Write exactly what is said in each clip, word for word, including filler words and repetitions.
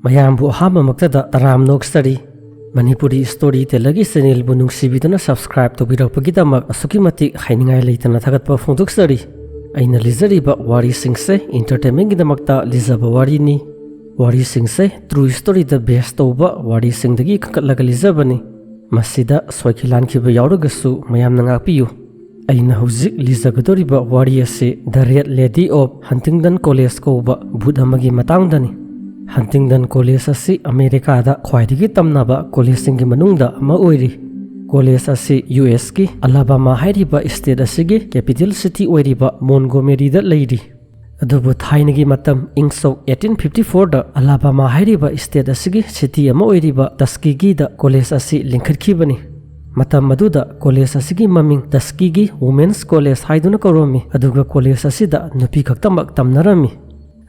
ꯃꯌꯥꯝꯕꯨ ꯑꯍꯥꯟꯕꯃꯛꯇꯗ ꯇꯔꯥꯝꯅ ꯑꯣꯛꯆꯔꯤ꯫ Manipuri story ꯇꯦꯂꯔꯒꯤ ꯆꯦꯅꯦꯜꯕꯨ ꯅꯨꯡꯁꯤꯕꯤꯗꯨꯅ subscribe ꯇꯧꯕꯤꯔꯛꯄꯒꯤꯗꯃꯛ ꯑꯁꯨꯛꯀꯤ ꯃꯇꯤꯛ ꯍꯥꯏꯅꯤꯡꯉꯥꯏ ꯂꯩꯇꯅ ꯊꯥꯒꯠꯄ ꯐꯣꯡꯗꯣꯛꯆꯔꯤ꯫ ꯑꯩꯅ ꯂꯤꯖꯔꯤꯕ ꯋꯥꯔꯤꯁꯤꯡꯁꯦ ꯏꯟꯇꯔꯇꯦꯟꯃꯦꯟꯒꯤꯗꯃꯛꯇ ꯂꯤꯖꯕ ꯋꯥꯔꯤꯅꯤ꯫ ꯋꯥꯔꯤꯁꯤꯡꯁꯦ ꯇ꯭ꯔꯨ ꯁ꯭ꯇꯣꯔꯤꯗ ꯕꯦꯁ ꯇꯧꯕ ꯋꯥꯔꯤꯁꯤꯡꯗꯒꯤ ꯈꯟꯒꯠꯂꯒ ꯂꯤꯖꯕꯅꯤ꯫ ꯃꯁꯤꯗ ꯁꯣꯏꯈꯤ ꯂꯥꯟꯈꯤꯕ ꯌꯥꯎꯔꯒꯁꯨ ꯃꯌꯥꯝꯅ ꯉꯥꯛꯄꯤꯌꯨ꯫ ꯑꯩꯅ ꯍꯧꯖꯤꯛ ꯂꯤꯖꯒꯗꯧꯔꯤꯕ ꯋꯥꯔꯤ ꯑꯁꯤ The Red Lady of Huntingdon College ꯀꯧꯕ ꯚꯨꯠ ꯑꯃꯒꯤ ꯃꯇꯥꯡꯗꯅꯤ꯫ ꯍꯟꯇꯤꯡꯗꯟ ꯀꯣꯂꯦꯖ ꯑꯁꯤ ꯑꯃꯦꯔꯤꯀꯥꯗ ꯈ꯭ꯋꯥꯏꯗꯒꯤ ꯇꯝꯅꯕ ꯀꯣꯂꯦꯖꯁꯤꯡꯒꯤ ꯃꯅꯨꯡꯗ ꯑꯃ ꯑꯣꯏꯔꯤ꯫ ꯀꯣꯂꯦꯖ ꯑꯁꯤ ꯌꯨ ꯑꯦꯁꯀꯤ ꯑꯂꯥꯕꯥꯃꯥ ꯍꯥꯏꯔꯤꯕ ꯁ꯭ꯇꯦꯠ ꯑꯁꯤꯒꯤ ꯀꯦꯄꯤꯇꯦꯜ ꯁꯤꯇꯤ ꯑꯣꯏꯔꯤꯕ ꯃꯣꯟꯒꯣꯃꯦꯔꯤꯗ ꯂꯩꯔꯤ꯫ ꯑꯗꯨꯕꯨ ꯊꯥꯏꯅꯒꯤ ꯃꯇꯝ, ꯏꯪ ꯁꯣꯛ eighteen fifty fourꯗ ꯑꯂꯥꯕꯥꯃꯥ ꯍꯥꯏꯔꯤꯕ ꯁ꯭ꯇꯦꯠ ꯑꯁꯤꯒꯤ ꯁꯤꯇꯤ ꯑꯃ ꯑꯣꯏꯔꯤꯕ ꯇꯁꯀꯤꯒꯤꯗ ꯀꯣꯂꯦꯖ ꯑꯁꯤ ꯂꯤꯡꯈꯠꯈꯤꯕꯅꯤ꯫ ꯃꯇꯝ ꯑꯗꯨꯗ ꯀꯣꯂꯦꯖ ꯑꯁꯤꯒꯤ ꯃꯃꯤꯡ ꯇꯁꯀꯤꯒꯤ ꯋꯨꯃꯦꯟꯁ ꯀꯣꯂꯦꯖ ꯍꯥꯏꯗꯨꯅ ꯀꯧꯔꯝꯃꯤ, ꯑꯗꯨꯒ ꯀꯣꯂꯦꯖ ꯑꯁꯤꯗ ꯅꯨꯄꯤ ꯈꯛꯇꯃꯛ ꯇꯝꯅꯔꯝꯃꯤ꯫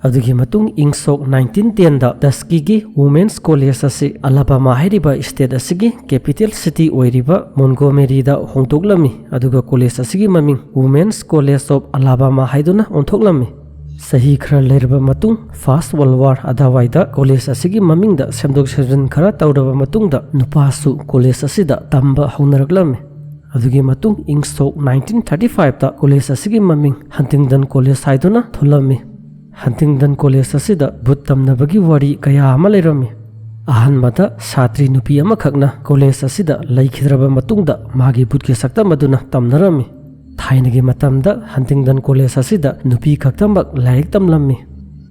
ꯑꯗꯨꯒꯤ ꯃꯇꯨꯡ ꯏꯪ ꯁꯣꯛ nineteen tenꯗ ꯇꯁꯀꯤꯒꯤ ꯋꯨꯃꯦꯟꯁ ꯀꯣꯂꯦꯖ ꯑꯁꯤ ꯑꯂꯥꯕꯥꯃꯥ ꯍꯥꯏꯔꯤꯕ ꯁ꯭ꯇꯦꯠ ꯑꯁꯤꯒꯤ ꯀꯦꯄꯤꯇꯦꯜ ꯁꯤꯇꯤ ꯑꯣꯏꯔꯤꯕ ꯃꯣꯟꯒꯣꯃꯦꯔꯤꯗ ꯍꯣꯡꯗꯣꯛꯂꯝꯃꯤ, ꯑꯗꯨꯒ ꯀꯣꯂꯦꯖ ꯑꯁꯤꯒꯤ ꯃꯃꯤꯡ ꯋꯨꯃꯦꯟꯁ ꯀꯣꯂꯦꯖ ꯑꯣꯐ ꯑꯂꯥꯕꯥꯃꯥ ꯍꯥꯏꯗꯨꯅ ꯑꯣꯟꯊꯣꯛꯂꯝꯃꯤ꯫ ꯆꯍꯤ ꯈꯔ ꯂꯩꯔꯕ ꯃꯇꯨꯡ, ꯐꯥꯔꯁ ꯋꯥꯔꯜ ꯋꯥꯔ ꯑꯗꯨꯋꯥꯏꯗ ꯀꯣꯂꯦꯖ ꯑꯁꯤꯒꯤ ꯃꯃꯤꯡꯗ ꯁꯦꯝꯗꯣꯛ ꯁꯦꯝꯖꯤꯟ ꯈꯔ ꯇꯧꯔꯕ ꯃꯇꯨꯡꯗ, ꯅꯨꯄꯥꯁꯨ ꯀꯣꯂꯦꯖ ꯑꯁꯤꯗ ꯇꯝꯕ ꯍꯧꯅꯔꯛꯂꯝꯃꯤ꯫ ꯑꯗꯨꯒꯤ ꯃꯇꯨꯡ ꯏꯪ ꯁꯣꯛ nineteen thirty fiveꯇ ꯀꯣꯂꯦꯖ ꯑꯁꯤꯒꯤ ꯃꯃꯤꯡ ꯍꯟꯇꯤꯡꯗꯟ ꯀꯣꯂꯦꯖ ꯍꯥꯏꯗꯨꯅ ꯊꯣꯜꯂꯝꯃꯤ꯫ ꯍꯟꯇꯤꯡꯗꯟ ꯀꯣꯂꯦꯖ ꯑꯁꯤꯗ ꯚꯨꯠ ꯇꯝꯅꯕꯒꯤ ꯋꯥꯔꯤ ꯀꯌꯥ ꯑꯃ ꯂꯩꯔꯝꯃꯤ꯫ ꯑꯍꯥꯟꯕꯗ ꯁꯥꯇ꯭ꯔꯤ ꯅꯨꯄꯤ ꯑꯃꯈꯛꯅ ꯀꯣꯂꯦꯖ ꯑꯁꯤꯗ ꯂꯩꯈꯤꯗ꯭ꯔꯕ ꯃꯇꯨꯡꯗ ꯃꯥꯒꯤ ꯚꯨꯠꯀꯤ ꯁꯛꯇꯝ ꯑꯗꯨꯅ ꯇꯝꯅꯔꯝꯃꯤ꯫ ꯊꯥꯏꯅꯒꯤ ꯃꯇꯝꯗ ꯍꯟꯇꯤꯡꯗꯟ ꯀꯣꯂꯦꯖ ꯑꯁꯤꯗ ꯅꯨꯄꯤ ꯈꯛꯇꯃꯛ ꯂꯥꯏꯔꯤꯛ ꯇꯝꯂꯝꯃꯤ꯫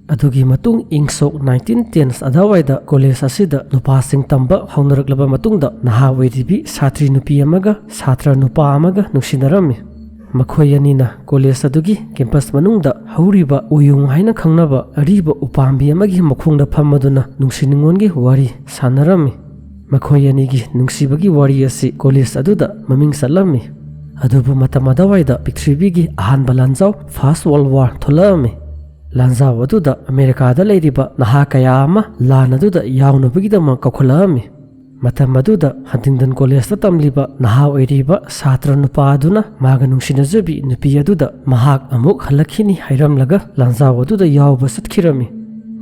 ꯑꯗꯨꯒꯤ ꯃꯇꯨꯡ ꯏꯪ ꯁꯣꯛ nineteen ten ꯑꯗꯨꯋꯥꯏꯗ ꯀꯣꯂꯦꯖ ꯑꯁꯤꯗ ꯅꯨꯄꯥꯁꯤꯡ ꯇꯝꯕ ꯍꯧꯅꯔꯛꯂꯕ ꯃꯇꯨꯡꯗ, ꯅꯍꯥ ꯑꯣꯏꯔꯤꯕꯤ ꯁꯥꯇ꯭ꯔꯤ ꯅꯨꯄꯤ ꯑꯃꯒ ꯁꯥꯇ꯭ꯔ ꯅꯨꯄꯥ ꯑꯃꯒ ꯅꯨꯡꯁꯤꯅꯔꯝꯃꯤ꯫ ꯃꯈꯣꯏ ꯑꯅꯤꯅ ꯀꯣꯂꯦꯖ ꯑꯗꯨꯒꯤ ꯀꯦꯝꯄꯁ ꯃꯅꯨꯡꯗ ꯍꯧꯔꯤꯕ ꯎꯌꯣꯡ ꯍꯥꯏꯅ ꯈꯪꯅꯕ ꯑꯔꯤꯕ ꯎꯄꯥꯝꯕꯤ ꯑꯃꯒꯤ ꯃꯈꯣꯡꯗ ꯐꯝꯃꯗꯨꯅ ꯅꯨꯡꯁꯤ ꯅꯨꯡꯉꯣꯟꯒꯤ ꯋꯥꯔꯤ ꯁꯥꯟꯅꯔꯝꯃꯤ꯫ ꯃꯈꯣꯏ ꯑꯅꯤꯒꯤ ꯅꯨꯡꯁꯤꯕꯒꯤ ꯋꯥꯔꯤ ꯑꯁꯤ ꯀꯣꯂꯦꯖ ꯑꯗꯨꯗ ꯃꯃꯤꯡ ꯆꯠꯂꯝꯃꯤ꯫ ꯑꯗꯨꯕꯨ ꯃꯇꯝ ꯑꯗꯨꯋꯥꯏꯗ ꯄ꯭ꯔꯤꯊꯤꯕꯤꯒꯤ ꯑꯍꯥꯟꯕ ꯂꯥꯟꯖꯥꯎ, ꯐꯥꯔꯁ ꯋꯥꯔꯜ ꯋꯥꯔ, ꯊꯣꯛꯂꯛꯂꯝꯃꯤ꯫ ꯂꯥꯟꯖꯥꯎ ꯑꯗꯨꯗ ꯑꯃꯦꯔꯤꯀꯥꯗ ꯂꯩꯔꯤꯕ ꯅꯍꯥ ꯀꯌꯥ ꯑꯃ ꯂꯥꯟ ꯑꯗꯨꯗ ꯌꯥꯎꯅꯕꯒꯤꯗꯃꯛ ꯀꯧꯈꯠꯂꯛꯂꯝꯃꯤ꯫ ꯃꯇꯝ ꯑꯗꯨꯗ ꯍꯟꯇꯤꯡꯗꯟ ꯀꯣꯂꯦꯖꯇ ꯇꯝꯂꯤꯕ ꯅꯍꯥ ꯑꯣꯏꯔꯤꯕ ꯁꯥꯇ꯭ꯔ ꯅꯨꯄꯥ ꯑꯗꯨꯅ ꯃꯥꯒ ꯅꯨꯡꯁꯤꯅꯖꯕꯤ ꯅꯨꯄꯤ ꯑꯗꯨꯗ ꯃꯍꯥꯛ ꯑꯃꯨꯛ ꯍꯜꯂꯛꯈꯤꯅꯤ ꯍꯥꯏꯔꯝꯂꯒ ꯂꯥꯟꯖꯥꯎ ꯑꯗꯨꯗ ꯌꯥꯎꯕ ꯆꯠꯈꯤꯔꯝꯃꯤ꯫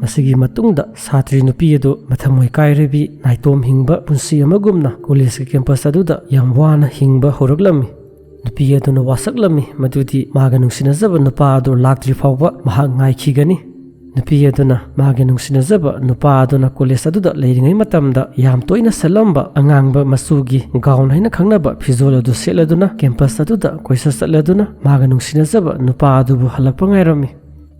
ꯃꯁꯤꯒꯤ ꯃꯇꯨꯡꯗ ꯁꯥꯇ꯭ꯔꯤ ꯅꯨꯄꯤ ꯑꯗꯨ ꯃꯊꯃꯣꯏ ꯀꯥꯏꯔꯕꯤ, ꯅꯥꯏꯇꯣꯝ ꯍꯤꯡꯕ ꯄꯨꯟꯁꯤ ꯑꯃꯒꯨꯝꯅ ꯀꯣꯂꯦꯖꯀꯤ ꯀꯦꯝꯄꯁ ꯑꯗꯨꯗ ꯌꯥꯝ ꯋꯥꯅ ꯍꯤꯡꯕ ꯍꯧꯔꯛꯂꯝꯃꯤ꯫ ꯅꯨꯄꯤ ꯑꯗꯨꯅ ꯋꯥꯁꯛꯂꯝꯃꯤ ꯃꯗꯨꯗꯤ ꯃꯥꯒ ꯅꯨꯡꯁꯤꯅꯖꯕ ꯅꯨꯄꯥ ꯑꯗꯨ ꯂꯥꯛꯇ꯭ꯔꯤ ꯐꯥꯎꯕ ꯃꯍꯥꯛ ꯉꯥꯏꯈꯤꯒꯅꯤ꯫ ꯅꯨꯄꯤ ꯑꯗꯨꯅ ꯃꯥꯒꯤ ꯅꯨꯡꯁꯤꯅꯖꯕ ꯅꯨꯄꯥ ꯑꯗꯨꯅ ꯀꯣꯂꯦꯖ ꯑꯗꯨꯗ ꯂꯩꯔꯤꯉꯩ ꯃꯇꯝꯗ ꯌꯥꯝ ꯇꯣꯏꯅ ꯁꯦꯠꯂꯝꯕ ꯑꯉꯥꯡꯕ ꯃꯆꯨꯒꯤ ꯒꯥꯎꯟ ꯍꯥꯏꯅ ꯈꯪꯅꯕ ꯐꯤꯖꯣꯜ ꯑꯗꯨ ꯁꯦꯠꯂꯗꯨꯅ ꯀꯦꯝꯄꯁ ꯑꯗꯨꯗ ꯀꯣꯏꯆꯠ ꯆꯠꯂꯗꯨꯅ ꯃꯥꯒ ꯅꯨꯡꯁꯤꯅꯖꯕ ꯅꯨꯄꯥ ꯑꯗꯨꯕꯨ ꯍꯜꯂꯛꯄ ꯉꯥꯏꯔꯝꯃꯤ꯫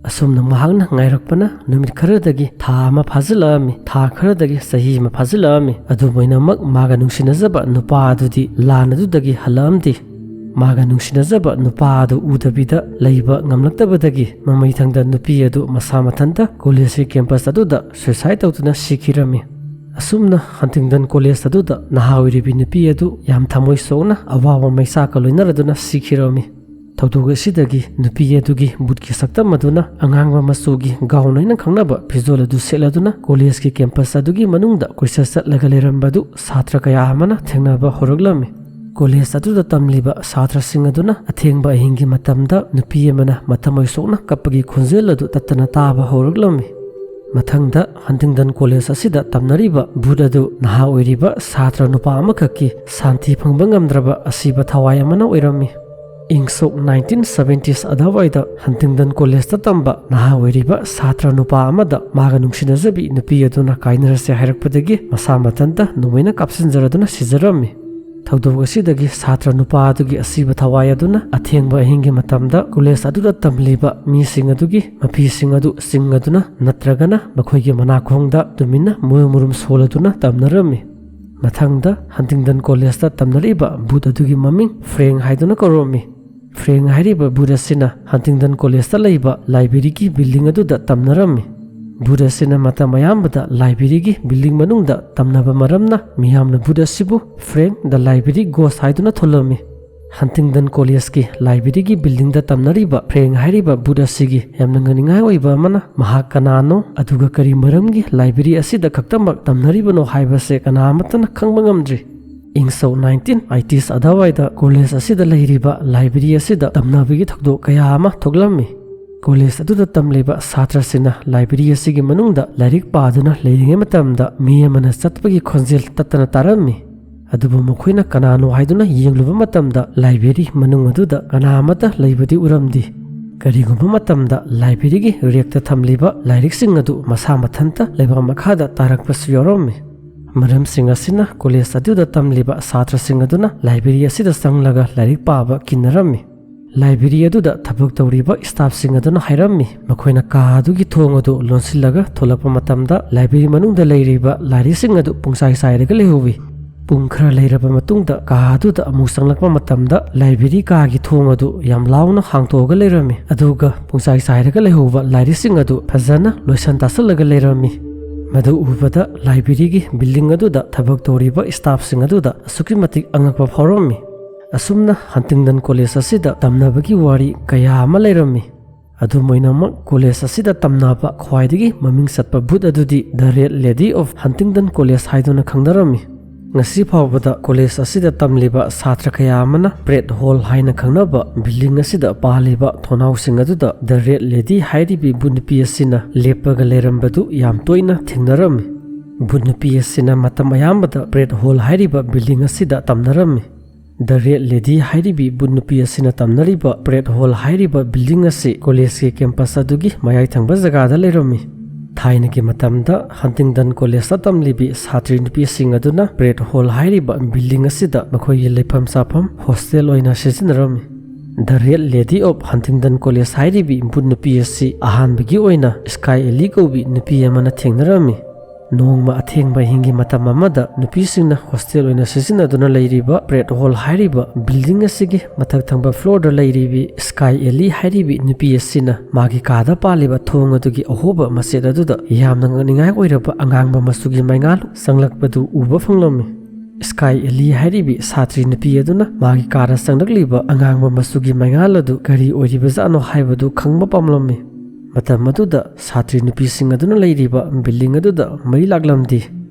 ꯑꯁꯨꯝꯅ ꯃꯍꯥꯛꯅ ꯉꯥꯏꯔꯛꯄꯅ ꯅꯨꯃꯤꯠ ꯈꯔꯗꯒꯤ ꯊꯥ ꯑꯃ ꯐꯥꯖꯤꯜꯂꯛꯑꯝꯃꯤ, ꯊꯥ ꯈꯔꯗꯒꯤ ꯆꯍꯤ ꯑꯃ ꯐꯥꯖꯤꯜꯂꯛꯑꯝꯃꯤ꯫ ꯑꯗꯨꯕꯨ ꯑꯣꯏꯅꯃꯛ ꯃꯥꯒ ꯅꯨꯡꯁꯤꯅꯖꯕ ꯅꯨꯄꯥ ꯑꯗꯨꯗꯤ ꯂꯥꯟ ꯑꯗꯨꯗꯒꯤ ꯍꯜꯂꯛꯑꯝꯗꯦ꯫ ꯃꯥꯒ ꯅꯨꯡꯁꯤꯅꯖꯕ ꯅꯨꯄꯥ ꯑꯗꯨ ꯎꯗꯕꯤꯗ ꯂꯩꯕ ꯉꯝꯂꯛꯇꯕꯗꯒꯤ ꯃꯃꯩꯊꯪꯗ ꯅꯨꯄꯤ ꯑꯗꯨ ꯃꯁꯥ ꯃꯊꯟꯇ ꯀꯣꯂꯦꯖꯀꯤ ꯀꯦꯝꯄꯁ ꯑꯗꯨꯗ ꯁꯨꯏꯁꯥꯏꯗ ꯇꯧꯗꯨꯅ ꯁꯤꯈꯤꯔꯝꯃꯤ꯫ ꯑꯁꯨꯝꯅ ꯍꯟꯇꯤꯡꯗꯟ ꯀꯣꯂꯦꯖ ꯑꯗꯨꯗ ꯅꯍꯥ ꯑꯣꯏꯔꯤꯕꯤ ꯅꯨꯄꯤ ꯑꯗꯨ ꯌꯥꯝ ꯊꯃꯣꯏ ꯁꯣꯛꯅ ꯑꯋꯥꯕ ꯃꯩꯆꯥꯛꯀ ꯂꯣꯏꯅꯔꯗꯨꯅ ꯁꯤꯈꯤꯔꯝꯃꯤ꯫ ꯊꯧꯗꯣꯛ ꯑꯁꯤꯗꯒꯤ ꯅꯨꯄꯤ ꯑꯗꯨꯒꯤ ꯕꯨꯠꯀꯤ ꯁꯛꯇꯝ ꯑꯗꯨꯅ ꯑꯉꯥꯡꯕ ꯃꯆꯨꯒꯤ ꯒꯥꯎꯟ ꯍꯥꯏꯅ ꯈꯪꯅꯕ ꯐꯤꯖꯣꯜ ꯑꯗꯨ ꯁꯦꯠꯂꯗꯨꯅ ꯀꯣꯂꯦꯖꯀꯤ ꯀꯦꯝꯄꯁ ꯑꯗꯨꯒꯤ ꯃꯅꯨꯡꯗ ꯀꯣꯏꯆꯠ ꯆꯠꯂꯒ ꯂꯩꯔꯝꯕꯗꯨ ꯁꯥꯇ꯭ꯔ ꯀꯌꯥ ꯑꯃꯅ ꯊꯦꯡꯅꯕ ꯍꯧꯔꯛꯂꯝꯃꯤ꯫ ꯀꯣꯂꯦꯖ ꯑꯗꯨꯗ ꯇꯝꯂꯤꯕ ꯁꯥꯇ꯭ꯔꯁꯤꯡ ꯑꯗꯨꯅ ꯑꯊꯦꯡꯕ ꯑꯍꯤꯡꯒꯤ ꯃꯇꯝꯗ ꯅꯨꯄꯤ ꯑꯃꯅ ꯃꯊꯃꯣꯏ ꯁꯣꯛꯅ ꯀꯞꯄꯒꯤ ꯈꯣꯟꯖꯦꯜ ꯑꯗꯨ ꯇꯠꯇꯅ ꯇꯥꯕ ꯍꯧꯔꯛꯂꯝꯃꯤ꯫ ꯃꯊꯪꯗ ꯍꯟꯇꯤꯡꯗꯟ ꯀꯣꯂꯦꯖ ꯑꯁꯤꯗ ꯇꯝꯅꯔꯤꯕ ꯕꯨꯠ ꯑꯗꯨ ꯅꯍꯥ ꯑꯣꯏꯔꯤꯕ ꯁꯥꯇ꯭ꯔ ꯅꯨꯄꯥ ꯑꯃꯈꯛꯀꯤ ꯁꯥꯟꯇꯤ ꯐꯪꯕ ꯉꯝꯗ꯭ꯔꯕ ꯑꯁꯤꯕ ꯊꯋꯥꯏ ꯑꯃꯅ ꯑꯣꯏꯔꯝꯃꯤ꯫ ꯏꯪ ꯁꯣꯛ ꯅꯥꯏꯟꯇꯤꯟ ꯁꯚꯦꯟꯇꯤꯁ ꯑꯗꯨꯋꯥꯏꯗ ꯍꯟꯇꯤꯡꯗꯟ ꯀꯣꯂꯦꯖꯇ ꯇꯝꯕ ꯅꯍꯥ ꯑꯣꯏꯔꯤꯕ ꯁꯥꯇ꯭ꯔ ꯅꯨꯄꯥ ꯑꯃꯗ ꯃꯥꯒ ꯅꯨꯡꯁꯤꯅꯖꯕꯤ ꯅꯨꯄꯤ ꯑꯗꯨꯅ ꯀꯥꯏꯅꯔꯁꯦ ꯍꯥꯏꯔꯛꯄꯗꯒꯤ ꯃꯁꯥ ꯃꯊꯟꯇ ꯅꯣꯡꯃꯩꯅ ꯀꯥꯞꯁꯤꯟꯖꯔꯗꯨꯅ ꯁꯤꯖꯔꯝꯃꯤ꯫ ꯊꯧꯗꯣꯛ ꯑꯁꯤꯗꯒꯤ ꯁꯥꯇ꯭ꯔ ꯅꯨꯄꯥ ꯑꯗꯨꯒꯤ ꯑꯁꯤꯕ ꯊꯋꯥꯏ ꯑꯗꯨꯅ ꯑꯊꯦꯡꯕ ꯑꯍꯤꯡꯒꯤ ꯃꯇꯝꯗ ꯀꯣꯂꯦꯖ ꯑꯗꯨꯗ ꯇꯝꯂꯤꯕ ꯃꯤꯁꯤꯡ ꯑꯗꯨꯒꯤ ꯃꯐꯤꯁꯤꯡ ꯑꯗꯨ ꯆꯤꯡꯉꯗꯨꯅ ꯅꯠꯇ꯭ꯔꯒꯅ ꯃꯈꯣꯏꯒꯤ ꯃꯅꯥꯀꯣꯡꯗ ꯇꯨꯃꯤꯟꯅ ꯃꯨꯔꯨꯝ ꯃꯨꯔꯨꯝ ꯁꯣꯜꯂꯗꯨꯅ ꯇꯝꯅꯔꯝꯃꯤ꯫ ꯃꯊꯪꯗ ꯍꯟꯇꯤꯡꯗꯟ ꯀꯣꯂꯦꯖꯇ ꯇꯝꯅꯔꯤꯕ ꯕꯨꯠ ꯑꯗꯨꯒꯤ ꯃꯃꯤꯡ ꯐ꯭ꯔꯦꯡ ꯍꯥꯏꯗꯨꯅ ꯀꯧꯔꯝꯃꯤ꯫ ꯐ꯭ꯔꯦꯡ ꯍꯥꯏꯔꯤꯕ ꯕꯨꯠ ꯑꯁꯤꯅ ꯍꯟꯇꯤꯡꯗꯟ ꯀꯣꯂꯦꯖꯇ ꯂꯩꯕ ꯂꯥꯏꯕ꯭ꯔꯦꯔꯤꯒꯤ ꯕꯤꯜꯗꯤꯡ ꯑꯗꯨꯗ ꯇꯝꯅꯔꯝꯃꯤ꯫ ꯕꯨꯠ ꯑꯁꯤꯅ ꯃꯇꯝ ꯑꯌꯥꯝꯕꯗ ꯂꯥꯏꯕ꯭ꯔꯦꯔꯤꯒꯤ ꯕꯤꯜꯗꯤꯡ ꯃꯅꯨꯡꯗ ꯇꯝꯅꯕ ꯃꯔꯝꯅ ꯃꯤꯌꯥꯝꯅ ꯕꯨꯠ ꯑꯁꯤꯕꯨ ꯐ꯭ꯔꯦꯡ ꯗ ꯂꯥꯏꯕ꯭ꯔꯦꯔꯤ ꯒꯣꯁ ꯍꯥꯏꯗꯨꯅ ꯊꯣꯜꯂꯝꯃꯤ꯫ ꯍꯟꯇꯤꯡꯗꯟ ꯀꯣꯂꯦꯖꯀꯤ ꯂꯥꯏꯕ꯭ꯔꯦꯔꯤꯒꯤ ꯕꯤꯜꯗꯤꯡꯗ ꯇꯝꯅꯔꯤꯕ ꯐ꯭ꯔꯦꯡ ꯍꯥꯏꯔꯤꯕ ꯕꯨꯠ ꯑꯁꯤꯒꯤ ꯌꯥꯝꯅ ꯉꯛꯅꯤꯡꯉꯥꯏ ꯑꯣꯏꯕ ꯑꯃꯅ ꯃꯍꯥꯛ ꯀꯅꯥꯅꯣ, ꯑꯗꯨꯒ ꯀꯔꯤ ꯃꯔꯝꯒꯤ ꯂꯥꯏꯕ꯭ꯔꯦꯔꯤ ꯑꯁꯤꯗ ꯈꯛꯇꯃꯛ ꯇꯝꯅꯔꯤꯕꯅꯣ ꯍꯥꯏꯕꯁꯦ ꯀꯅꯥ ꯑꯃꯠꯇꯅ ꯈꯪꯕ ꯉꯝꯗ꯭ꯔꯤ꯫ ꯏꯪ ꯁꯣꯛ ꯅꯥꯏꯟꯇꯤꯟ ꯑꯩꯇꯤꯁ ꯑꯗꯨꯋꯥꯏꯗ ꯀꯣꯂꯦꯖ ꯑꯁꯤꯗ ꯂꯩꯔꯤꯕ ꯂꯥꯏꯕ꯭ꯔꯦꯔꯤ ꯑꯁꯤꯗ ꯇꯝꯅꯕꯒꯤ ꯊꯧꯗꯣꯛ ꯀꯌꯥ ꯑꯃ ꯊꯣꯛꯂꯝꯃꯤ꯫ ꯀꯣꯂꯦꯖ ꯑꯗꯨꯗ ꯇꯝꯂꯤꯕ ꯁꯥꯇ꯭ꯔꯁꯤꯡꯅ ꯂꯥꯏꯕ꯭ꯔꯦꯔꯤ ꯑꯁꯤꯒꯤ ꯃꯅꯨꯡꯗ ꯂꯥꯏꯔꯤꯛ ꯄꯥꯗꯨꯅ ꯂꯩꯔꯤꯉꯩ ꯃꯇꯝꯗ ꯃꯤ ꯑꯃꯅ ꯆꯠꯄꯒꯤ ꯈꯣꯟꯖꯦꯜ ꯇꯠꯇꯅ ꯇꯥꯔꯝꯃꯤ꯫ ꯑꯗꯨꯕꯨ ꯃꯈꯣꯏꯅ ꯀꯅꯥꯅꯣ ꯍꯥꯏꯗꯨꯅ ꯌꯦꯡꯂꯨꯕ ꯃꯇꯝꯗ ꯂꯥꯏꯕ꯭ꯔꯦꯔꯤ ꯃꯅꯨꯡ ꯑꯗꯨꯗ ꯀꯅꯥ ꯑꯃꯠꯇ ꯂꯩꯕꯗꯤ ꯎꯔꯝꯗꯦ꯫ ꯀꯔꯤꯒꯨꯝꯕ ꯃꯇꯝꯗ ꯂꯥꯏꯕ꯭ꯔꯦꯔꯤꯒꯤ ꯔꯦꯛꯇ ꯊꯝꯂꯤꯕ ꯂꯥꯏꯔꯤꯛꯁꯤꯡ ꯑꯗꯨ ꯃꯁꯥ ꯃꯊꯟꯇ ꯂꯩꯕꯥꯛ ꯃꯈꯥꯗ ꯇꯥꯔꯛꯄꯁꯨ ꯌꯥꯎꯔꯝꯃꯤ꯫ ꯃꯔꯝꯁꯤꯡ ꯑꯁꯤꯅ ꯀꯣꯂꯦꯖ ꯑꯗꯨꯗ ꯇꯝꯂꯤꯕ ꯁꯥꯇ꯭ꯔꯁꯤꯡ ꯑꯗꯨꯅ ꯂꯥꯏꯕ꯭ꯔꯦꯔꯤ ꯑꯁꯤꯗ ꯆꯪꯂꯒ ꯂꯥꯏꯔꯤꯛ ꯄꯥꯕ ꯀꯤꯅꯔꯝꯃꯤ꯫ ꯂꯥꯏꯕ꯭ꯔꯦꯔꯤ ꯑꯗꯨꯗ ꯊꯕꯛ ꯇꯧꯔꯤꯕ ꯁ꯭ꯇꯥꯐꯁꯤꯡ ꯑꯗꯨꯅ ꯍꯥꯏꯔꯝꯃꯤ, ꯃꯈꯣꯏꯅ ꯀꯥ ꯑꯗꯨꯒꯤ ꯊꯣꯡ ꯑꯗꯨ ꯂꯣꯟꯁꯤꯜꯂꯒ ꯊꯣꯛꯂꯛꯄ ꯃꯇꯝꯗ ꯂꯥꯏꯕ꯭ꯔꯦꯔꯤ ꯃꯅꯨꯡꯗ ꯂꯩꯔꯤꯕ ꯂꯥꯏꯔꯤꯛꯁꯤꯡ ꯑꯗꯨ ꯄꯨꯡꯆꯥꯏ ꯆꯥꯏꯔꯒ ꯂꯩꯍꯧꯋꯤ꯫ ꯄꯨꯡ ꯈꯔ ꯂꯩꯔꯕ ꯃꯇꯨꯡꯗ ꯀꯥ ꯑꯗꯨꯗ ꯑꯃꯨꯛ ꯆꯪꯂꯛꯄ ꯃꯇꯝꯗ ꯂꯥꯏꯕ꯭ꯔꯦꯔꯤ ꯀꯥꯒꯤ ꯊꯣꯡ ꯑꯗꯨ ꯌꯥꯝ ꯂꯥꯎꯅ ꯍꯥꯡꯇꯣꯛꯑꯒ ꯂꯩꯔꯝꯃꯤ, ꯑꯗꯨꯒ ꯄꯨꯡꯆꯥꯏ ꯆꯥꯏꯔꯒ ꯂꯩꯍꯧꯕ ꯂꯥꯏꯔꯤꯛꯁꯤꯡ ꯑꯗꯨ ꯐꯖꯅ ꯂꯣꯏꯁꯟ ꯇꯥꯁꯜꯂꯒ ꯂꯩꯔꯝꯃꯤ꯫ ꯃꯗꯨ ꯎꯕꯗ ꯂꯥꯏꯕ꯭ꯔꯦꯔꯤꯒꯤ ꯕꯤꯜꯗꯤꯡ ꯑꯗꯨꯗ ꯊꯕꯛ ꯇꯧꯔꯤꯕ ꯁ꯭ꯇꯥꯐꯁꯤꯡ ꯑꯗꯨꯗ ꯑꯁꯨꯛꯀꯤ ꯃꯇꯤꯛ ꯑꯉꯛꯄ ꯐꯥꯎꯔꯝꯃꯤ꯫ ꯑꯁꯨꯝꯅ ꯍꯟꯇꯤꯡꯗꯟ ꯀꯣꯂꯦꯖ ꯑꯁꯤꯗ ꯇꯝꯅꯕꯒꯤ ꯋꯥꯔꯤ ꯀꯌꯥ ꯑꯃ ꯂꯩꯔꯝꯃꯤ꯫ ꯑꯗꯨꯝ ꯑꯣꯏꯅꯃꯛ, ꯀꯣꯂꯦꯖ ꯑꯁꯤꯗ ꯇꯝꯅꯕ ꯈ꯭ꯋꯥꯏꯗꯒꯤ ꯃꯃꯤꯡ ꯆꯠꯄ ꯚꯨꯠ ꯑꯗꯨꯗꯤ The Red Lady of Huntingdon College ꯍꯥꯏꯗꯨꯅ ꯈꯪꯅꯔꯝꯃꯤ꯫ ꯉꯁꯤ ꯐꯥꯎꯕꯗ ꯀꯣꯂꯦꯖ ꯑꯁꯤꯗ ꯇꯝꯂꯤꯕ ꯁꯥꯇ꯭ꯔ ꯀꯌꯥ ꯑꯃꯅ ꯄ꯭ꯔꯦꯠ ꯍꯣꯜ ꯍꯥꯏꯅ ꯈꯪꯅꯕ ꯕꯤꯜꯗꯤꯡ ꯑꯁꯤꯗ ꯄꯥꯜꯂꯤꯕ ꯊꯣꯡꯅꯥꯎꯁꯤꯡ ꯑꯗꯨꯗ The Red Lady ꯍꯥꯏꯔꯤꯕꯤ ꯚꯨꯠ ꯅꯨꯄꯤ ꯑꯁꯤꯅ ꯂꯦꯞꯄꯒ ꯂꯩꯔꯝꯕꯗꯨ ꯌꯥꯝ ꯇꯣꯏꯅ ꯊꯦꯡꯅꯔꯝꯃꯤ꯫ ꯚꯨꯠ ꯅꯨꯄꯤ ꯑꯁꯤꯅ ꯃꯇꯝ ꯑꯌꯥꯝꯕꯗ ꯄ꯭ꯔꯦꯠ ꯍꯣꯜ ꯍꯥꯏꯔꯤꯕ ꯕꯤꯜꯗꯤꯡ ꯑꯁꯤꯗ ꯇꯝꯅꯔꯝꯃꯤ꯫ The Red Lady ꯍꯥꯏꯔꯤꯕꯤ ꯚꯨꯠ ꯅꯨꯄꯤ ꯑꯁꯤꯅ ꯇꯝꯅꯔꯤꯕ ꯄ꯭ꯔꯦꯠ ꯍꯣꯜ ꯍꯥꯏꯔꯤꯕ ꯕꯤꯜꯗꯤꯡ ꯑꯁꯤ ꯀꯣꯂꯦꯖꯀꯤ ꯀꯦꯝꯄꯁ ꯑꯗꯨꯒꯤ ꯃꯌꯥꯏ ꯊꯪꯕ ꯖꯒꯥꯗ ꯂꯩꯔꯝꯃꯤ꯫ ꯊꯥꯏꯅꯒꯤ ꯃꯇꯝꯗ ꯍꯟꯇꯤꯡꯗꯟ ꯀꯣꯂꯦꯖꯇ ꯇꯝꯂꯤꯕꯤ ꯁꯥꯇ꯭ꯔꯤ ꯅꯨꯄꯤꯁꯤꯡ ꯑꯗꯨꯅ ꯄ꯭ꯔꯦꯠ ꯍꯣꯜ ꯍꯥꯏꯔꯤꯕ ꯕꯤꯜꯗꯤꯡ ꯑꯁꯤꯗ ꯃꯈꯣꯏꯒꯤ ꯂꯩꯐꯝ ꯆꯥꯐꯝ ꯍꯣꯁꯇꯦꯜ ꯑꯣꯏꯅ ꯁꯤꯖꯤꯟꯅꯔꯝꯃꯤ꯫ The Red Lady of Huntingdon College ꯍꯥꯏꯔꯤꯕꯤ ꯚꯨꯠ ꯅꯨꯄꯤ ꯑꯁꯤ ꯑꯍꯥꯟꯕꯒꯤ ꯑꯣꯏꯅ ꯁ꯭ꯀꯥꯏ ꯑꯦꯂꯤ ꯀꯧꯕꯤ ꯅꯨꯄꯤ ꯑꯃꯅ ꯊꯦꯡꯅꯔꯝꯃꯤ꯫ ꯅꯣꯡꯃ ꯑꯊꯦꯡꯕ ꯑꯍꯤꯡꯒꯤ ꯃꯇꯝ ꯑꯃꯗ ꯅꯨꯄꯤꯁꯤꯡꯅ ꯍꯣꯁꯇꯦꯜ ꯑꯣꯏꯅ ꯁꯤꯖꯤꯟꯅꯗꯨꯅ ꯂꯩꯔꯤꯕ ꯄ꯭ꯔꯦꯠ ꯍꯣꯜ ꯍꯥꯏꯔꯤꯕ ꯕꯤꯜꯗꯤꯡ ꯑꯁꯤꯒꯤ ꯃꯊꯛ ꯊꯪꯕ ꯐ꯭ꯂꯣꯔꯗ ꯂꯩꯔꯤꯕꯤ ꯁ꯭ꯀꯥꯏ ꯑꯦꯂꯤ ꯍꯥꯏꯔꯤꯕꯤ ꯅꯨꯄꯤ ꯑꯁꯤꯅ ꯃꯥꯒꯤ ꯀꯥꯗ ꯄꯥꯜꯂꯤꯕ ꯊꯣꯡ ꯑꯗꯨꯒꯤ ꯑꯍꯣꯕ ꯃꯆꯦꯠ ꯑꯗꯨꯗ ꯌꯥꯝꯅ ꯉꯛꯅꯤꯡꯉꯥꯏ ꯑꯣꯏꯔꯕ ꯑꯉꯥꯡꯕ ꯃꯆꯨꯒꯤ ꯃꯩꯉꯥꯜ ꯆꯪꯂꯛꯄꯗꯨ ꯎꯕ ꯐꯪꯂꯝꯃꯤ꯫ ꯁ꯭ꯀꯥꯏ ꯑꯦꯂꯤ ꯍꯥꯏꯔꯤꯕꯤ ꯁꯥꯇ꯭ꯔꯤ ꯅꯨꯄꯤ ꯑꯗꯨꯅ ꯃꯥꯒꯤ ꯀꯥꯗ ꯆꯪꯂꯛꯂꯤꯕ ꯑꯉꯥꯡꯕ ꯃꯆꯨꯒꯤ ꯃꯩꯉꯥꯜ ꯑꯗꯨ ꯀꯔꯤ ꯑꯣꯏꯔꯤꯕꯖꯥꯠꯅꯣ ꯍꯥꯏꯕꯗꯨ ꯈꯪꯕ ꯄꯥꯝꯂꯝꯃꯤ꯫ ꯃꯇꯝ ꯑꯗꯨꯗ ꯁꯥꯇ꯭ꯔꯤ ꯅꯨꯄꯤꯁꯤꯡ ꯑꯗꯨꯅ ꯂꯩꯔꯤꯕ ꯕꯤꯜꯗꯤꯡ ꯑꯗꯨꯗ ꯃꯩ ꯂꯥꯛꯂꯝꯗꯦ꯫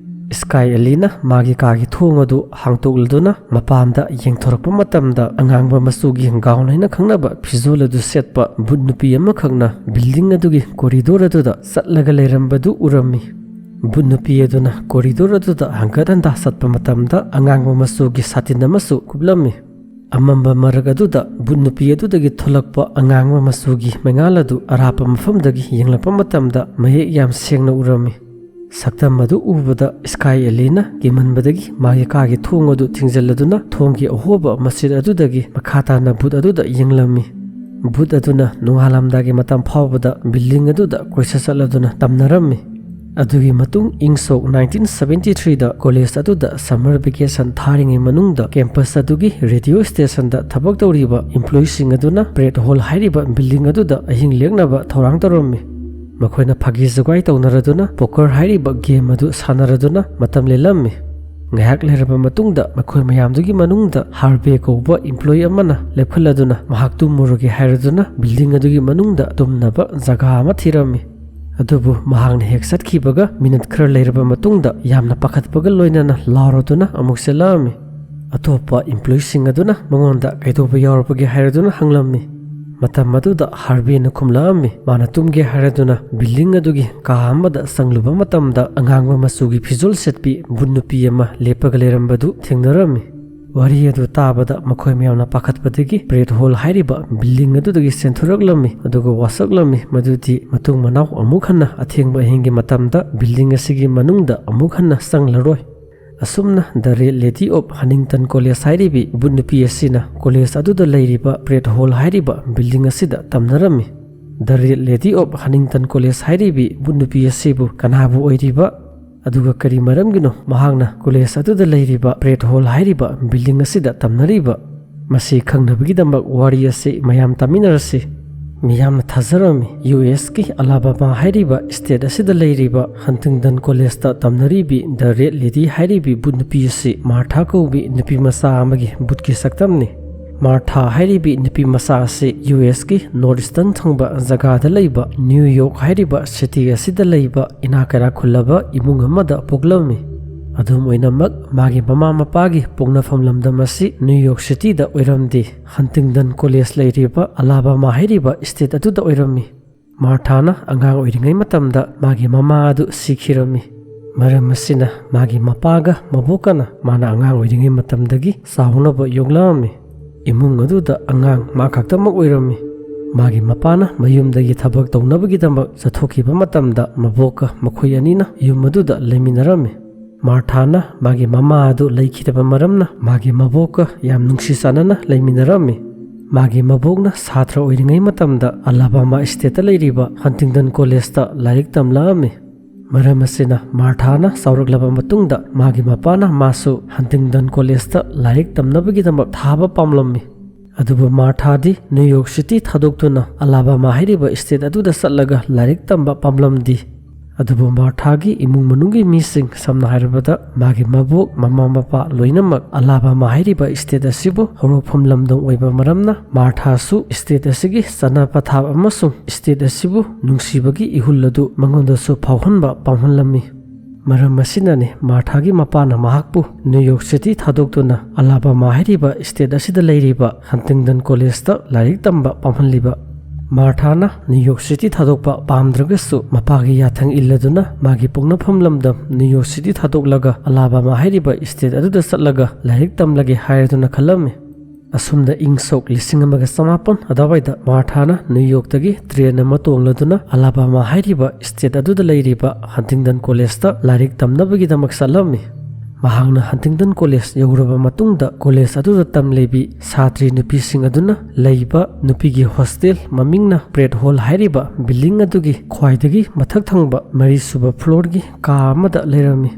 ꯁ꯭ꯀꯥꯏ ꯑꯦꯂꯤꯅ ꯃꯥꯒꯤ ꯀꯥꯒꯤ ꯊꯣꯡ ꯑꯗꯨ ꯍꯥꯡꯇꯣꯛꯂꯗꯨꯅ ꯃꯄꯥꯟꯗ ꯌꯦꯡꯊꯣꯔꯛꯄ ꯃꯇꯝꯗ, ꯑꯉꯥꯡꯕ ꯃꯆꯨꯒꯤ ꯒꯥꯎꯟ ꯍꯥꯏꯅ ꯈꯪꯅꯕ ꯐꯤꯖꯣꯜ ꯑꯗꯨ ꯁꯦꯠꯄ ꯚꯨꯠ ꯅꯨꯄꯤ ꯑꯃꯈꯛꯅ ꯕꯤꯜꯗꯤꯡ ꯑꯗꯨꯒꯤ ꯀꯣꯔꯤꯗꯣꯔ ꯑꯗꯨꯗ ꯆꯠꯂꯒ ꯂꯩꯔꯝꯕꯗꯨ ꯎꯔꯝꯃꯤ꯫ ꯚꯨꯠ ꯅꯨꯄꯤ ꯑꯗꯨꯅ ꯀꯣꯔꯤꯗꯣꯔ ꯑꯗꯨꯗ ꯍꯪꯒꯠ ꯍꯟꯗꯥ ꯆꯠꯄ ꯃꯇꯝꯗ, ꯑꯉꯥꯡꯕ ꯃꯆꯨꯒꯤ ꯁꯥꯇꯤꯟ ꯑꯃꯁꯨ ꯀꯨꯞꯂꯝꯃꯤ꯫ ꯑꯃꯝꯕ ꯃꯔꯛ ꯑꯗꯨꯗ ꯚꯨꯠ ꯅꯨꯄꯤ ꯑꯗꯨꯗꯒꯤ ꯊꯣꯛꯂꯛꯄ ꯑꯉꯥꯡꯕ ꯃꯆꯨꯒꯤ ꯃꯩꯉꯥꯜ ꯑꯗꯨ ꯑꯔꯥꯞꯄ ꯃꯐꯝꯗꯒꯤ ꯌꯦꯡꯂꯛꯄ ꯃꯇꯝꯗ ꯃꯌꯦꯛ ꯌꯥꯝ ꯁꯦꯡꯅ ꯎꯔꯝꯃꯤ꯫ ꯁꯛꯇꯝ ꯑꯗꯨ ꯎꯕꯗ, ꯁ꯭ꯀꯥꯏ ꯑꯦꯂꯤꯅ ꯀꯤꯃꯟꯕꯗꯒꯤ ꯃꯥꯒꯤ ꯀꯥꯒꯤ ꯊꯣꯡ ꯑꯗꯨ ꯊꯤꯡꯖꯤꯜꯂꯗꯨꯅ, ꯊꯣꯡꯒꯤ ꯑꯍꯣꯕ ꯃꯆꯦꯠ ꯑꯗꯨꯗꯒꯤ ꯃꯈꯥ ꯇꯥꯅ ꯚꯨꯠ ꯑꯗꯨꯗ ꯌꯦꯡꯂꯝꯃꯤ꯫ ꯚꯨꯠ ꯑꯗꯨꯅ ꯅꯣꯡꯉꯥꯜꯂꯝꯗꯥꯏꯒꯤ ꯃꯇꯝ ꯐꯥꯎꯕꯗ ꯕꯤꯜꯗꯤꯡ ꯑꯗꯨꯗ ꯀꯣꯏꯆꯠ ꯆꯠꯂꯗꯨꯅ ꯇꯝꯅꯔꯝꯃꯤ꯫ ꯑꯗꯨꯒꯤ ꯃꯇꯨꯡ, ꯏꯪ ꯁꯣꯛ ꯅꯥꯏꯟꯇꯤꯟ ꯁꯚꯦꯟꯇꯤ ꯊ꯭ꯔꯤꯗ ꯀꯣꯂꯦꯖ ꯑꯗꯨꯗ ꯁꯝꯃꯔ ꯚꯦꯀꯦꯁꯟ ꯊꯥꯔꯤꯉꯩ ꯃꯅꯨꯡꯗ, ꯀꯦꯝꯄꯁ ꯑꯗꯨꯒꯤ ꯔꯦꯗꯤꯑꯣ ꯁ꯭ꯇꯦꯁꯟꯗ ꯊꯕꯛ ꯇꯧꯔꯤꯕ ꯏꯝꯄ꯭ꯂꯣꯌꯤꯁꯤꯡ ꯑꯗꯨꯅ ꯄ꯭ꯔꯦꯠ ꯍꯣꯜ ꯍꯥꯏꯔꯤꯕ ꯕꯤꯜꯗꯤꯡ ꯑꯗꯨꯗ ꯑꯍꯤꯡ ꯂꯦꯛꯅꯕ ꯊꯧꯔꯥꯡ ꯇꯧꯔꯝꯃꯤ꯫ ꯃꯈꯣꯏꯅ ꯐꯥꯒꯤ ꯖꯨꯒꯥꯏ ꯇꯧꯅꯔꯗꯨꯅ, ꯄꯣꯀꯔ ꯍꯥꯏꯔꯤꯕ ꯒꯦꯝ ꯑꯗꯨ ꯁꯥꯟꯅꯔꯗꯨꯅ ꯃꯇꯝ ꯂꯦꯜꯂꯝꯃꯤ꯫ ꯉꯥꯏꯍꯥꯛ ꯂꯩꯔꯕ ꯃꯇꯨꯡꯗ, ꯃꯈꯣꯏ ꯃꯌꯥꯝꯗꯨꯒꯤ ꯃꯅꯨꯡꯗ ꯍꯥꯔꯚꯦ ꯀꯧꯕ ꯏꯝꯄ꯭ꯂꯣꯌꯤ ꯑꯃꯅ ꯂꯦꯞꯈꯠꯂꯗꯨꯅ ꯃꯍꯥꯛ ꯇꯨꯝꯃꯨꯔꯒꯦ ꯍꯥꯏꯔꯗꯨꯅ ꯕꯤꯜꯗꯤꯡ ꯑꯗꯨꯒꯤ ꯃꯅꯨꯡꯗ ꯇꯨꯝꯅꯕ ꯖꯒꯥ ꯑꯃ ꯊꯤꯔꯝꯃꯤ꯫ ꯑꯗꯨꯕꯨ ꯃꯍꯥꯛꯅ ꯍꯦꯛ ꯆꯠꯈꯤꯕꯒ, ꯃꯤꯅꯠ ꯈꯔ ꯂꯩꯔꯕ ꯃꯇꯨꯡꯗ, ꯌꯥꯝꯅ ꯄꯥꯈꯠꯄꯒ ꯂꯣꯏꯅꯅ ꯂꯥꯎꯔꯗꯨꯅ ꯑꯃꯨꯛ ꯆꯦꯜꯂꯛꯑꯝꯃꯤ꯫ ꯑꯇꯣꯞꯄ ꯏꯝꯄ꯭ꯂꯣꯌꯤꯁꯤꯡ ꯑꯗꯨꯅ ꯃꯉꯣꯟꯗ ꯀꯩꯗꯧꯕ ꯌꯥꯎꯔꯕꯒꯦ ꯍꯥꯏꯔꯗꯨꯅ ꯍꯪꯂꯝꯃꯤ꯫ ꯃꯇꯝ ꯑꯗꯨꯗ ꯍꯥꯔꯚꯦꯅ ꯈꯨꯝꯂꯛꯑꯝꯃꯤ, ꯃꯥꯅ ꯇꯨꯝꯒꯦ ꯍꯥꯏꯔꯗꯨꯅ ꯕꯤꯜꯗꯤꯡ ꯑꯗꯨꯒꯤ ꯀꯥ ꯑꯃꯗ ꯆꯪꯂꯨꯕ ꯃꯇꯝꯗ, ꯑꯉꯥꯡꯕ ꯃꯆꯨꯒꯤ ꯐꯤꯖꯣꯜ ꯁꯦꯠꯄꯤ ꯚꯨꯠ ꯅꯨꯄꯤ ꯑꯃ ꯂꯦꯞꯄꯒ ꯂꯩꯔꯝꯕꯗꯨ ꯊꯦꯡꯅꯔꯝꯃꯤ꯫ ꯋꯥꯔꯤ ꯑꯗꯨ ꯇꯥꯕꯗ, ꯃꯈꯣꯏ ꯃꯌꯥꯝꯅ ꯄꯥꯈꯠꯄꯗꯒꯤ ꯄ꯭ꯔꯦꯠ ꯍꯣꯜ ꯍꯥꯏꯔꯤꯕ ꯕꯤꯜꯗꯤꯡ ꯑꯗꯨꯗꯒꯤ ꯆꯦꯟꯊꯣꯔꯛꯂꯝꯃꯤ, ꯑꯗꯨꯒ ꯋꯥꯁꯛꯂꯝꯃꯤ ꯃꯗꯨꯗꯤ ꯃꯇꯨꯡ ꯃꯅꯥꯎ ꯑꯃꯨꯛ ꯍꯟꯅ ꯑꯊꯦꯡꯕ ꯑꯍꯤꯡꯒꯤ ꯃꯇꯝꯗ ꯕꯤꯜꯗꯤꯡ ꯑꯁꯤꯒꯤ ꯃꯅꯨꯡꯗ ꯑꯃꯨꯛ ꯍꯟꯅ ꯆꯪꯂꯔꯣꯏ꯫ ꯑꯁꯨꯝꯅ The Red Lady of Huntington College ꯍꯥꯏꯔꯤꯕꯤ ꯚꯨꯠ ꯅꯨꯄꯤ ꯑꯁꯤꯅ ꯀꯣꯂꯦꯖ ꯑꯗꯨꯗ ꯂꯩꯔꯤꯕ ꯄ꯭ꯔꯦꯠ ꯍꯣꯜ ꯍꯥꯏꯔꯤꯕ ꯕꯤꯜꯗꯤꯡ ꯑꯁꯤꯗ ꯇꯝꯅꯔꯝꯃꯤ꯫ The Red Lady of Huntington College ꯍꯥꯏꯔꯤꯕꯤ ꯚꯨꯠ ꯅꯨꯄꯤ ꯑꯁꯤꯕꯨ ꯀꯅꯥꯕꯨ ꯑꯣꯏꯔꯤꯕ, ꯑꯗꯨꯒ ꯀꯔꯤ ꯃꯔꯝꯒꯤꯅꯣ ꯃꯍꯥꯛꯅ ꯀꯣꯂꯦꯖ ꯑꯗꯨꯗ ꯂꯩꯔꯤꯕ ꯄ꯭ꯔꯦꯠ ꯍꯣꯜ ꯍꯥꯏꯔꯤꯕ ꯕꯤꯜꯗꯤꯡ ꯑꯁꯤꯗ ꯇꯝꯅꯔꯤꯕ? ꯃꯁꯤ ꯈꯪꯅꯕꯒꯤꯗꯃꯛ ꯋꯥꯔꯤ ꯑꯁꯤ ꯃꯌꯥꯝ ꯇꯥꯃꯤꯟꯅꯔꯁꯤ꯫ ꯃꯤꯌꯥꯝꯅ ꯊꯥꯖꯔꯝꯃꯤ, ꯌꯨ ꯑꯦꯁꯀꯤ ꯑꯂꯥꯕꯥꯃꯥ ꯍꯥꯏꯔꯤꯕ ꯁ꯭ꯇꯦꯠ ꯑꯁꯤꯗ ꯂꯩꯔꯤꯕ ꯍꯟꯇꯤꯡꯇꯟ ꯀꯣꯂꯦꯖꯇ ꯇꯝꯅꯔꯤꯕꯤ The Red Lady ꯍꯥꯏꯔꯤꯕꯤ ꯚꯨꯠ ꯅꯨꯄꯤ ꯑꯁꯤ ꯃꯥꯔꯊꯥ ꯀꯧꯕꯤ ꯅꯨꯄꯤ ꯃꯆꯥ ꯑꯃꯒꯤ ꯚꯨꯠꯀꯤ ꯁꯛꯇꯝꯅꯤ꯫ ꯃꯥꯔꯊꯥ ꯍꯥꯏꯔꯤꯕꯤ ꯅꯨꯄꯤ ꯃꯆꯥ ꯑꯁꯤ ꯌꯨ ꯑꯦꯁꯀꯤ ꯅꯣꯔꯠ ꯏꯁꯇꯔꯟ ꯊꯪꯕ ꯖꯒꯥꯗ ꯂꯩꯕ ꯅ꯭ꯌꯨ ꯌꯣꯔꯛ ꯍꯥꯏꯔꯤꯕ ꯁꯤꯇꯤ ꯑꯁꯤꯗ ꯂꯩꯕ ꯏꯅꯥꯛ ꯀꯩꯔꯥꯛ ꯈꯨꯜꯂꯕ ꯏꯃꯨꯡ ꯑꯃꯗ ꯄꯣꯛꯂꯝꯃꯤ꯫ ꯑꯗꯨꯝ ꯑꯣꯏꯅꯃꯛ, ꯃꯥꯒꯤ ꯃꯃꯥ ꯃꯄꯥꯒꯤ ꯄꯣꯛꯅꯐꯝ ꯂꯝꯗꯝ ꯑꯁꯤ ꯅ꯭ꯌꯨ ꯌꯣꯔꯛ ꯁꯤꯇꯤꯗ ꯑꯣꯏꯔꯝꯗꯦ, ꯍꯟꯇꯤꯡꯗꯟ ꯀꯣꯂꯦꯖ ꯂꯩꯔꯤꯕ ꯑꯂꯥꯕꯥꯃꯥ ꯍꯥꯏꯔꯤꯕ ꯁ꯭ꯇꯦꯠ ꯑꯗꯨꯗ ꯑꯣꯏꯔꯝꯃꯤ꯫ ꯃꯥꯔꯊꯥꯅ ꯑꯉꯥꯡ ꯑꯣꯏꯔꯤꯉꯩ ꯃꯇꯝꯗ ꯃꯥꯒꯤ ꯃꯃꯥ ꯑꯗꯨ ꯁꯤꯈꯤꯔꯝꯃꯤ꯫ ꯃꯔꯝ ꯑꯁꯤꯅ, ꯃꯥꯒꯤ ꯃꯄꯥꯒ ꯃꯕꯣꯛꯀꯅ ꯃꯥꯅ ꯑꯉꯥꯡ ꯑꯣꯏꯔꯤꯉꯩ ꯃꯇꯝꯗꯒꯤ ꯆꯥꯎꯅꯕ ꯌꯣꯛꯂꯛꯑꯝꯃꯤ꯫ ꯏꯃꯨꯡ ꯑꯗꯨꯗ ꯑꯉꯥꯡ ꯃꯥ ꯈꯛꯇꯃꯛ ꯑꯣꯏꯔꯝꯃꯤ꯫ ꯃꯥꯒꯤ ꯃꯄꯥꯅ ꯃꯌꯨꯝꯗꯒꯤ ꯊꯕꯛ ꯇꯧꯅꯕꯒꯤꯗꯃꯛ ꯆꯠꯊꯣꯛꯈꯤꯕ ꯃꯇꯝꯗ, ꯃꯕꯣꯛꯀ ꯃꯈꯣꯏ ꯑꯅꯤꯅ ꯌꯨꯝ ꯑꯗꯨꯗ ꯂꯩꯃꯤꯟꯅꯔꯝꯃꯤ꯫ ꯃꯥꯔꯊꯥꯅ ꯃꯥꯒꯤ ꯃꯃꯥ ꯑꯗꯨ ꯂꯩꯈꯤꯗꯕ ꯃꯔꯝꯅ, ꯃꯥꯒꯤ ꯃꯕꯣꯛꯀ ꯌꯥꯝ ꯅꯨꯡꯁꯤ ꯆꯥꯟꯅꯅ ꯂꯩꯃꯤꯟꯅꯔꯝꯃꯤ꯫ ꯃꯥꯒꯤ ꯃꯕꯣꯛꯅ ꯁꯥꯇ꯭ꯔ ꯑꯣꯏꯔꯤꯉꯩ ꯃꯇꯝꯗ ꯑꯂꯥꯕꯥꯃꯥ ꯁ꯭ꯇꯦꯠꯇ ꯂꯩꯔꯤꯕ ꯍꯟꯇꯤꯡꯗꯟ ꯀꯣꯂꯦꯖꯇ ꯂꯥꯏꯔꯤꯛ ꯇꯝꯂꯛꯑꯝꯃꯤ꯫ ꯃꯔꯝ ꯑꯁꯤꯅ, ꯃꯥꯔꯊꯥꯅ ꯆꯥꯎꯔꯛꯂꯕ ꯃꯇꯨꯡꯗ ꯃꯥꯒꯤ ꯃꯄꯥꯅ ꯃꯥꯁꯨ ꯍꯟꯇꯤꯡꯗꯟ ꯀꯣꯂꯦꯖꯇ ꯂꯥꯏꯔꯤꯛ ꯇꯝꯅꯕꯒꯤꯗꯃꯛ ꯊꯥꯕ ꯄꯥꯝꯂꯝꯃꯤ꯫ ꯑꯗꯨꯕꯨ ꯃꯥꯔꯊꯥꯗꯤ ꯅ꯭ꯌꯨ ꯌꯣꯔꯛ ꯁꯤꯇꯤ ꯊꯥꯗꯣꯛꯇꯨꯅ ꯑꯂꯥꯕꯥꯃꯥ ꯍꯥꯏꯔꯤꯕ ꯁ꯭ꯇꯦꯠ ꯑꯗꯨꯗ ꯆꯠꯂꯒ ꯂꯥꯏꯔꯤꯛ ꯇꯝꯕ ꯄꯥꯝꯂꯝꯗꯦ꯫ ꯑꯗꯨꯕꯨ ꯃꯥꯔꯊꯥꯒꯤ ꯏꯃꯨꯡ ꯃꯅꯨꯡꯒꯤ ꯃꯤꯁꯤꯡ, ꯁꯝꯅ ꯍꯥꯏꯔꯕꯗ ꯃꯥꯒꯤ ꯃꯕꯣꯛ, ꯃꯃꯥ ꯃꯄꯥ ꯂꯣꯏꯅꯃꯛ ꯑꯂꯥꯕꯥꯃꯥ ꯍꯥꯏꯔꯤꯕ ꯁ꯭ꯇꯦꯠ ꯑꯁꯤꯕꯨ ꯍꯧꯔꯛꯐꯝ ꯂꯝꯗꯝ ꯑꯣꯏꯕ ꯃꯔꯝꯅ, ꯃꯥꯔꯊꯥꯁꯨ ꯁ꯭ꯇꯦꯠ ꯑꯁꯤꯒꯤ ꯆꯠꯅ ꯄꯊꯥꯞ ꯑꯃꯁꯨꯡ ꯁ꯭ꯇꯦꯠ ꯑꯁꯤꯕꯨ ꯅꯨꯡꯁꯤꯕꯒꯤ ꯏꯍꯨꯜ ꯑꯗꯨ ꯃꯉꯣꯟꯗꯁꯨ ꯐꯥꯎꯍꯟꯕ ꯄꯥꯝꯍꯜꯂꯝꯃꯤ꯫ ꯃꯔꯝ ꯑꯁꯤꯅꯅꯤ ꯃꯥꯔꯊꯥꯒꯤ ꯃꯄꯥꯅ ꯃꯍꯥꯛꯄꯨ ꯅ꯭ꯌꯨ ꯌꯣꯔꯛ ꯁꯤꯇꯤ ꯊꯥꯗꯣꯛꯇꯨꯅ ꯑꯂꯥꯕꯥꯃꯥ ꯍꯥꯏꯔꯤꯕ ꯁ꯭ꯇꯦꯠ ꯑꯁꯤꯗ ꯂꯩꯔꯤꯕ ꯍꯟꯇꯤꯡꯗꯟ ꯀꯣꯂꯦꯖꯇ ꯂꯥꯏꯔꯤꯛ ꯇꯝꯕ ꯄꯥꯝꯍꯜꯂꯤꯕ꯫ ꯃꯥꯔꯊꯥꯅ ꯅ꯭ꯌꯨ ꯌꯣꯔꯛ ꯁꯤꯇꯤ ꯊꯥꯗꯣꯛꯄ ꯄꯥꯝꯗ꯭ꯔꯒꯁꯨ, ꯃꯄꯥꯒꯤ ꯌꯥꯊꯪ ꯏꯜꯂꯗꯨꯅ ꯃꯥꯒꯤ ꯄꯣꯛꯅꯐꯝ ꯂꯝꯗꯝ ꯅ꯭ꯌꯨ ꯌꯣꯔꯛ ꯁꯤꯇꯤ ꯊꯥꯗꯣꯛꯂꯒ ꯑꯂꯥꯕꯥꯃꯥ ꯍꯥꯏꯔꯤꯕ ꯁ꯭ꯇꯦꯠ ꯑꯗꯨꯗ ꯆꯠꯂꯒ ꯂꯥꯏꯔꯤꯛ ꯇꯝꯂꯒꯦ ꯍꯥꯏꯔꯗꯨꯅ ꯈꯜꯂꯝꯃꯤ꯫ ꯑꯁꯨꯝꯅ ꯏꯪ ꯁꯣꯛ ꯂꯤꯁꯤꯡ ꯑꯃꯒ ꯆꯃꯥꯄꯟ ꯑꯗꯨꯋꯥꯏꯗ ꯃꯥꯔꯊꯥꯅ ꯅ꯭ꯌꯨ ꯌꯣꯔꯛꯇꯒꯤ ꯇ꯭ꯔꯦꯟ ꯑꯃ ꯇꯣꯡꯂꯗꯨꯅ ꯑꯂꯥꯕꯥꯃꯥ ꯍꯥꯏꯔꯤꯕ ꯁ꯭ꯇꯦꯠ ꯑꯗꯨꯗ ꯂꯩꯔꯤꯕ ꯍꯟꯇꯤꯡꯗꯟ ꯀꯣꯂꯦꯖꯇ ꯂꯥꯏꯔꯤꯛ ꯇꯝꯅꯕꯒꯤꯗꯃꯛ ꯆꯠꯂꯝꯃꯤ꯫ ꯃꯍꯥꯛꯅ ꯍꯟꯇꯤꯡꯗꯟ ꯀꯣꯂꯦꯖ ꯌꯧꯔꯕ ꯃꯇꯨꯡꯗ, ꯀꯣꯂꯦꯖ ꯑꯗꯨꯗ ꯇꯝꯂꯤꯕꯤ ꯁꯥꯇ꯭ꯔꯤ ꯅꯨꯄꯤꯁꯤꯡ ꯑꯗꯨꯅ ꯂꯩꯕ ꯅꯨꯄꯤꯒꯤ ꯍꯣꯁꯇꯦꯜ, ꯃꯃꯤꯡꯅ ꯄ꯭ꯔꯦꯠ ꯍꯣꯜ ꯍꯥꯏꯔꯤꯕ ꯕꯤꯜꯗꯤꯡ ꯑꯗꯨꯒꯤ ꯈ꯭ꯋꯥꯏꯗꯒꯤ ꯃꯊꯛ ꯊꯪꯕ ꯃꯔꯤꯁꯨꯕ ꯐ꯭ꯂꯣꯔꯒꯤ ꯀꯥ ꯑꯃꯗ ꯂꯩꯔꯝꯃꯤ꯫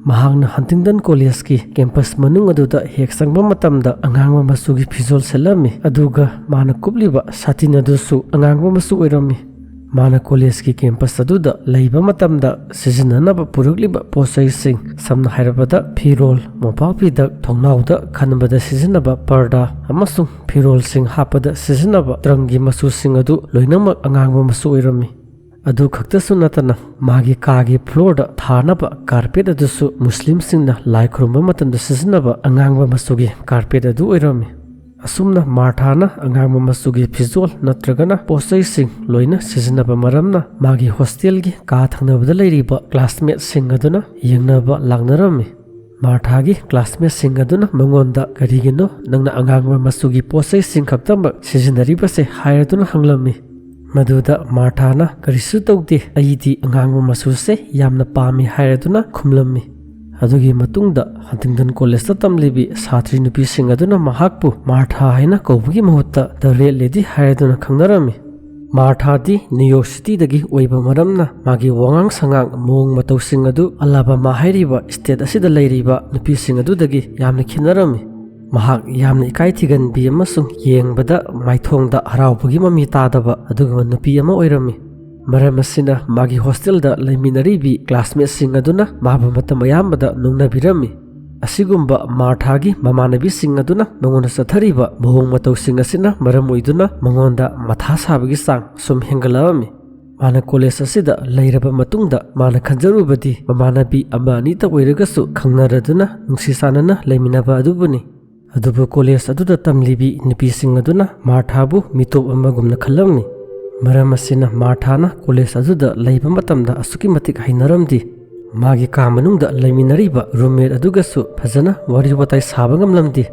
ꯃꯍꯥꯛꯅ ꯍꯟꯇꯤꯡꯗꯟ ꯀꯣꯂꯦꯖꯀꯤ ꯀꯦꯝꯄꯁ ꯃꯅꯨꯡ ꯑꯗꯨꯗ ꯍꯦꯛ ꯆꯪꯕ ꯃꯇꯝꯗ, ꯑꯉꯥꯡꯕ ꯃꯆꯨꯒꯤ ꯐꯤꯖꯣꯜ ꯁꯦꯠꯂꯝꯃꯤ, ꯑꯗꯨꯒ ꯃꯥꯅ ꯀꯨꯞꯂꯤꯕ ꯁꯥꯇꯤꯟ ꯑꯗꯨꯁꯨ ꯑꯉꯥꯡꯕ ꯃꯆꯨ ꯑꯣꯏꯔꯝꯃꯤ꯫ ꯃꯥꯅ ꯀꯣꯂꯦꯖꯀꯤ ꯀꯦꯝꯄꯁ ꯑꯗꯨꯗ ꯂꯩꯕ ꯃꯇꯝꯗ ꯁꯤꯖꯤꯟꯅꯅꯕ ꯄꯨꯔꯛꯂꯤꯕ ꯄꯣꯠꯆꯩꯁꯤꯡ, ꯁꯝꯅ ꯍꯥꯏꯔꯕꯗ ꯐꯤꯔꯣꯜ, ꯃꯣꯝꯄꯥꯛ ꯐꯤꯗꯛ, ꯊꯣꯡꯅꯥꯎꯗ ꯈꯟꯕꯗ ꯁꯤꯖꯤꯟꯅꯕ ꯄꯔꯗꯥ, ꯑꯃꯁꯨꯡ ꯐꯤꯔꯣꯜꯁꯤꯡ ꯍꯥꯞꯄꯗ ꯁꯤꯖꯤꯟꯅꯕ ꯇ꯭ꯔꯪꯒꯤ ꯃꯆꯨꯁꯤꯡ ꯑꯗꯨ ꯂꯣꯏꯅꯃꯛ ꯑꯉꯥꯡꯕ ꯃꯆꯨ ꯑꯣꯏꯔꯝꯃꯤ꯫ ꯑꯗꯨ ꯈꯛꯇꯁꯨ ꯅꯠꯇꯅ, ꯃꯥꯒꯤ ꯀꯥꯒꯤ floorꯗ ꯊꯥꯅꯕ carpet ꯑꯗꯨꯁꯨ ꯃꯨꯁꯂꯤꯝꯁꯤꯡꯅ ꯂꯥꯏ ꯈꯨꯔꯨꯝꯕ ꯃꯇꯝꯗ ꯁꯤꯖꯤꯟꯅꯕ ꯑꯉꯥꯡꯕ ꯃꯆꯨꯒꯤ carpet ꯑꯗꯨ ꯑꯣꯏꯔꯝꯃꯤ꯫ ꯑꯁꯨꯝꯅ ꯃꯥꯔꯊꯥꯅ ꯑꯉꯥꯡꯕ ꯃꯆꯨꯒꯤ ꯐꯤꯖꯣꯜ ꯅꯠꯇ꯭ꯔꯒꯅ ꯄꯣꯠꯆꯩꯁꯤꯡ ꯂꯣꯏꯅ ꯁꯤꯖꯤꯟꯅꯕ ꯃꯔꯝꯅ, ꯃꯥꯒꯤ hostelꯒꯤ ꯀꯥ ꯊꯪꯅꯕꯗ ꯂꯩꯔꯤꯕ classmateꯁꯤꯡ ꯑꯗꯨꯅ ꯌꯦꯡꯅꯕ ꯂꯥꯛꯅꯔꯝꯃꯤ꯫ ꯃꯥꯔꯊꯥꯒꯤ classmateꯁꯤꯡ ꯑꯗꯨꯅ ꯃꯉꯣꯟꯗ, "ꯀꯔꯤꯒꯤꯅꯣ ꯅꯪꯅ ꯑꯉꯥꯡꯕ ꯃꯆꯨꯒꯤ ꯄꯣꯠꯆꯩꯁꯤꯡ ꯈꯛꯇꯃꯛ ꯁꯤꯖꯤꯟꯅꯔꯤꯕꯁꯦ?" ꯍꯥꯏꯔꯗꯨꯅ ꯍꯪꯂꯝꯃꯤ꯫ ꯃꯗꯨꯗ ꯃꯥꯔꯊꯥꯅ, "ꯀꯔꯤꯁꯨ ꯇꯧꯗꯦ, ꯑꯩꯗꯤ ꯑꯉꯥꯡꯕ ꯃꯆꯨꯁꯦ ꯌꯥꯝꯅ ꯄꯥꯝꯃꯤ" ꯍꯥꯏꯔꯗꯨꯅ ꯈꯨꯝꯂꯝꯃꯤ꯫ ꯑꯗꯨꯒꯤ ꯃꯇꯨꯡꯗ Huntingdon Collegeꯇ ꯇꯝꯂꯤꯕꯤ ꯁꯥꯇ꯭ꯔꯤ ꯅꯨꯄꯤꯁꯤꯡ ꯑꯗꯨꯅ ꯃꯍꯥꯛꯄꯨ ꯃꯥꯔꯊꯥ ꯍꯥꯏꯅ ꯀꯧꯕꯒꯤ ꯃꯍꯨꯠꯇ The Red Lady ꯍꯥꯏꯔꯗꯨꯅ ꯈꯪꯅꯔꯝꯃꯤ꯫ ꯃꯥꯔꯊꯥꯗꯤ New York Cityꯗꯒꯤ ꯑꯣꯏꯕ ꯃꯔꯝꯅ, ꯃꯥꯒꯤ ꯋꯥꯉꯥꯡ ꯁꯉꯥꯡ, ꯃꯑꯣꯡ ꯃꯇꯧꯁꯤꯡ ꯑꯗꯨ ꯑꯂꯥꯕꯥꯃꯥ ꯍꯥꯏꯔꯤꯕ state ꯑꯁꯤꯗ ꯂꯩꯔꯤꯕ ꯅꯨꯄꯤꯁꯤꯡ ꯑꯗꯨꯗꯒꯤ ꯌꯥꯝꯅ ꯈꯦꯠꯅꯔꯝꯃꯤ꯫ ꯃꯍꯥꯛ ꯌꯥꯝꯅ ꯏꯀꯥꯏ ꯊꯤꯒꯟꯕꯤ ꯑꯃꯁꯨꯡ ꯌꯦꯡꯕꯗ ꯃꯥꯏꯊꯣꯡꯗ ꯍꯔꯥꯎꯕꯒꯤ ꯃꯃꯤ ꯇꯥꯗꯕ ꯑꯗꯨꯒꯨꯝꯕ ꯅꯨꯄꯤ ꯑꯃ ꯑꯣꯏꯔꯝꯃꯤ꯫ ꯃꯔꯝ ꯑꯁꯤꯅ, ꯃꯥꯒꯤ hostelꯗ ꯂꯩꯃꯤꯟꯅꯔꯤꯕꯤ classmateꯁꯤꯡ ꯑꯗꯨꯅ ꯃꯥꯕꯨ ꯃꯇꯝ ꯑꯌꯥꯝꯕꯗ ꯅꯣꯛꯅꯕꯤꯔꯝꯃꯤ꯫ ꯑꯁꯤꯒꯨꯝꯕ ꯃꯥꯔꯊꯥꯒꯤ ꯃꯃꯥꯟꯅꯕꯤꯁꯤꯡ ꯑꯗꯨꯅ ꯃꯉꯣꯟꯗ ꯆꯠꯊꯔꯤꯕ ꯃꯑꯣꯡ ꯃꯇꯧꯁꯤꯡ ꯑꯁꯤꯅ ꯃꯔꯝ ꯑꯣꯏꯗꯨꯅ ꯃꯉꯣꯟꯗ ꯃꯊꯥ ꯁꯥꯕꯒꯤ ꯆꯥꯡ ꯁꯨꯝ ꯍꯦꯟꯒꯠꯂꯛꯂꯝꯃꯤ꯫ ꯃꯥꯅ college ꯑꯁꯤꯗ ꯂꯩꯔꯕ ꯃꯇꯨꯡꯗ, ꯃꯥꯅ ꯈꯟꯖꯔꯨꯕꯗꯤ ꯃꯃꯥꯟꯅꯕꯤ ꯑꯃ ꯑꯅꯤꯇ ꯑꯣꯏꯔꯒꯁꯨ ꯈꯪꯅꯔꯗꯨꯅ ꯅꯨꯡꯁꯤ ꯆꯥꯟꯅꯅ ꯂꯩꯃꯤꯟꯅꯕ ꯑꯗꯨꯕꯨꯅꯤ꯫ ꯑꯗꯨꯕꯨ college ꯑꯗꯨꯗ ꯇꯝꯂꯤꯕꯤ ꯅꯨꯄꯤꯁꯤꯡ ꯑꯗꯨꯅ ꯃꯥꯔꯊꯥꯕꯨ ꯃꯤꯇꯣꯞ ꯑꯃꯒꯨꯝꯅ ꯈꯜꯂꯝꯃꯤ꯫ ꯃꯔꯝ ꯑꯁꯤꯅ, ꯃꯥꯔꯊꯥꯅ college ꯑꯗꯨꯗ ꯂꯩꯕ ꯃꯇꯝꯗ ꯑꯁꯨꯛꯀꯤ ꯃꯇꯤꯛ ꯍꯩꯅꯔꯝꯗꯦ꯫ ꯃꯥꯒꯤ ꯀꯥ ꯃꯅꯨꯡꯗ ꯂꯩꯃꯤꯟꯅꯔꯤꯕ roommate ꯑꯗꯨꯒꯁꯨ ꯐꯖꯅ ꯋꯥꯔꯤ ꯋꯥꯇꯥꯏ ꯁꯥꯕ ꯉꯝꯂꯝꯗꯦ꯫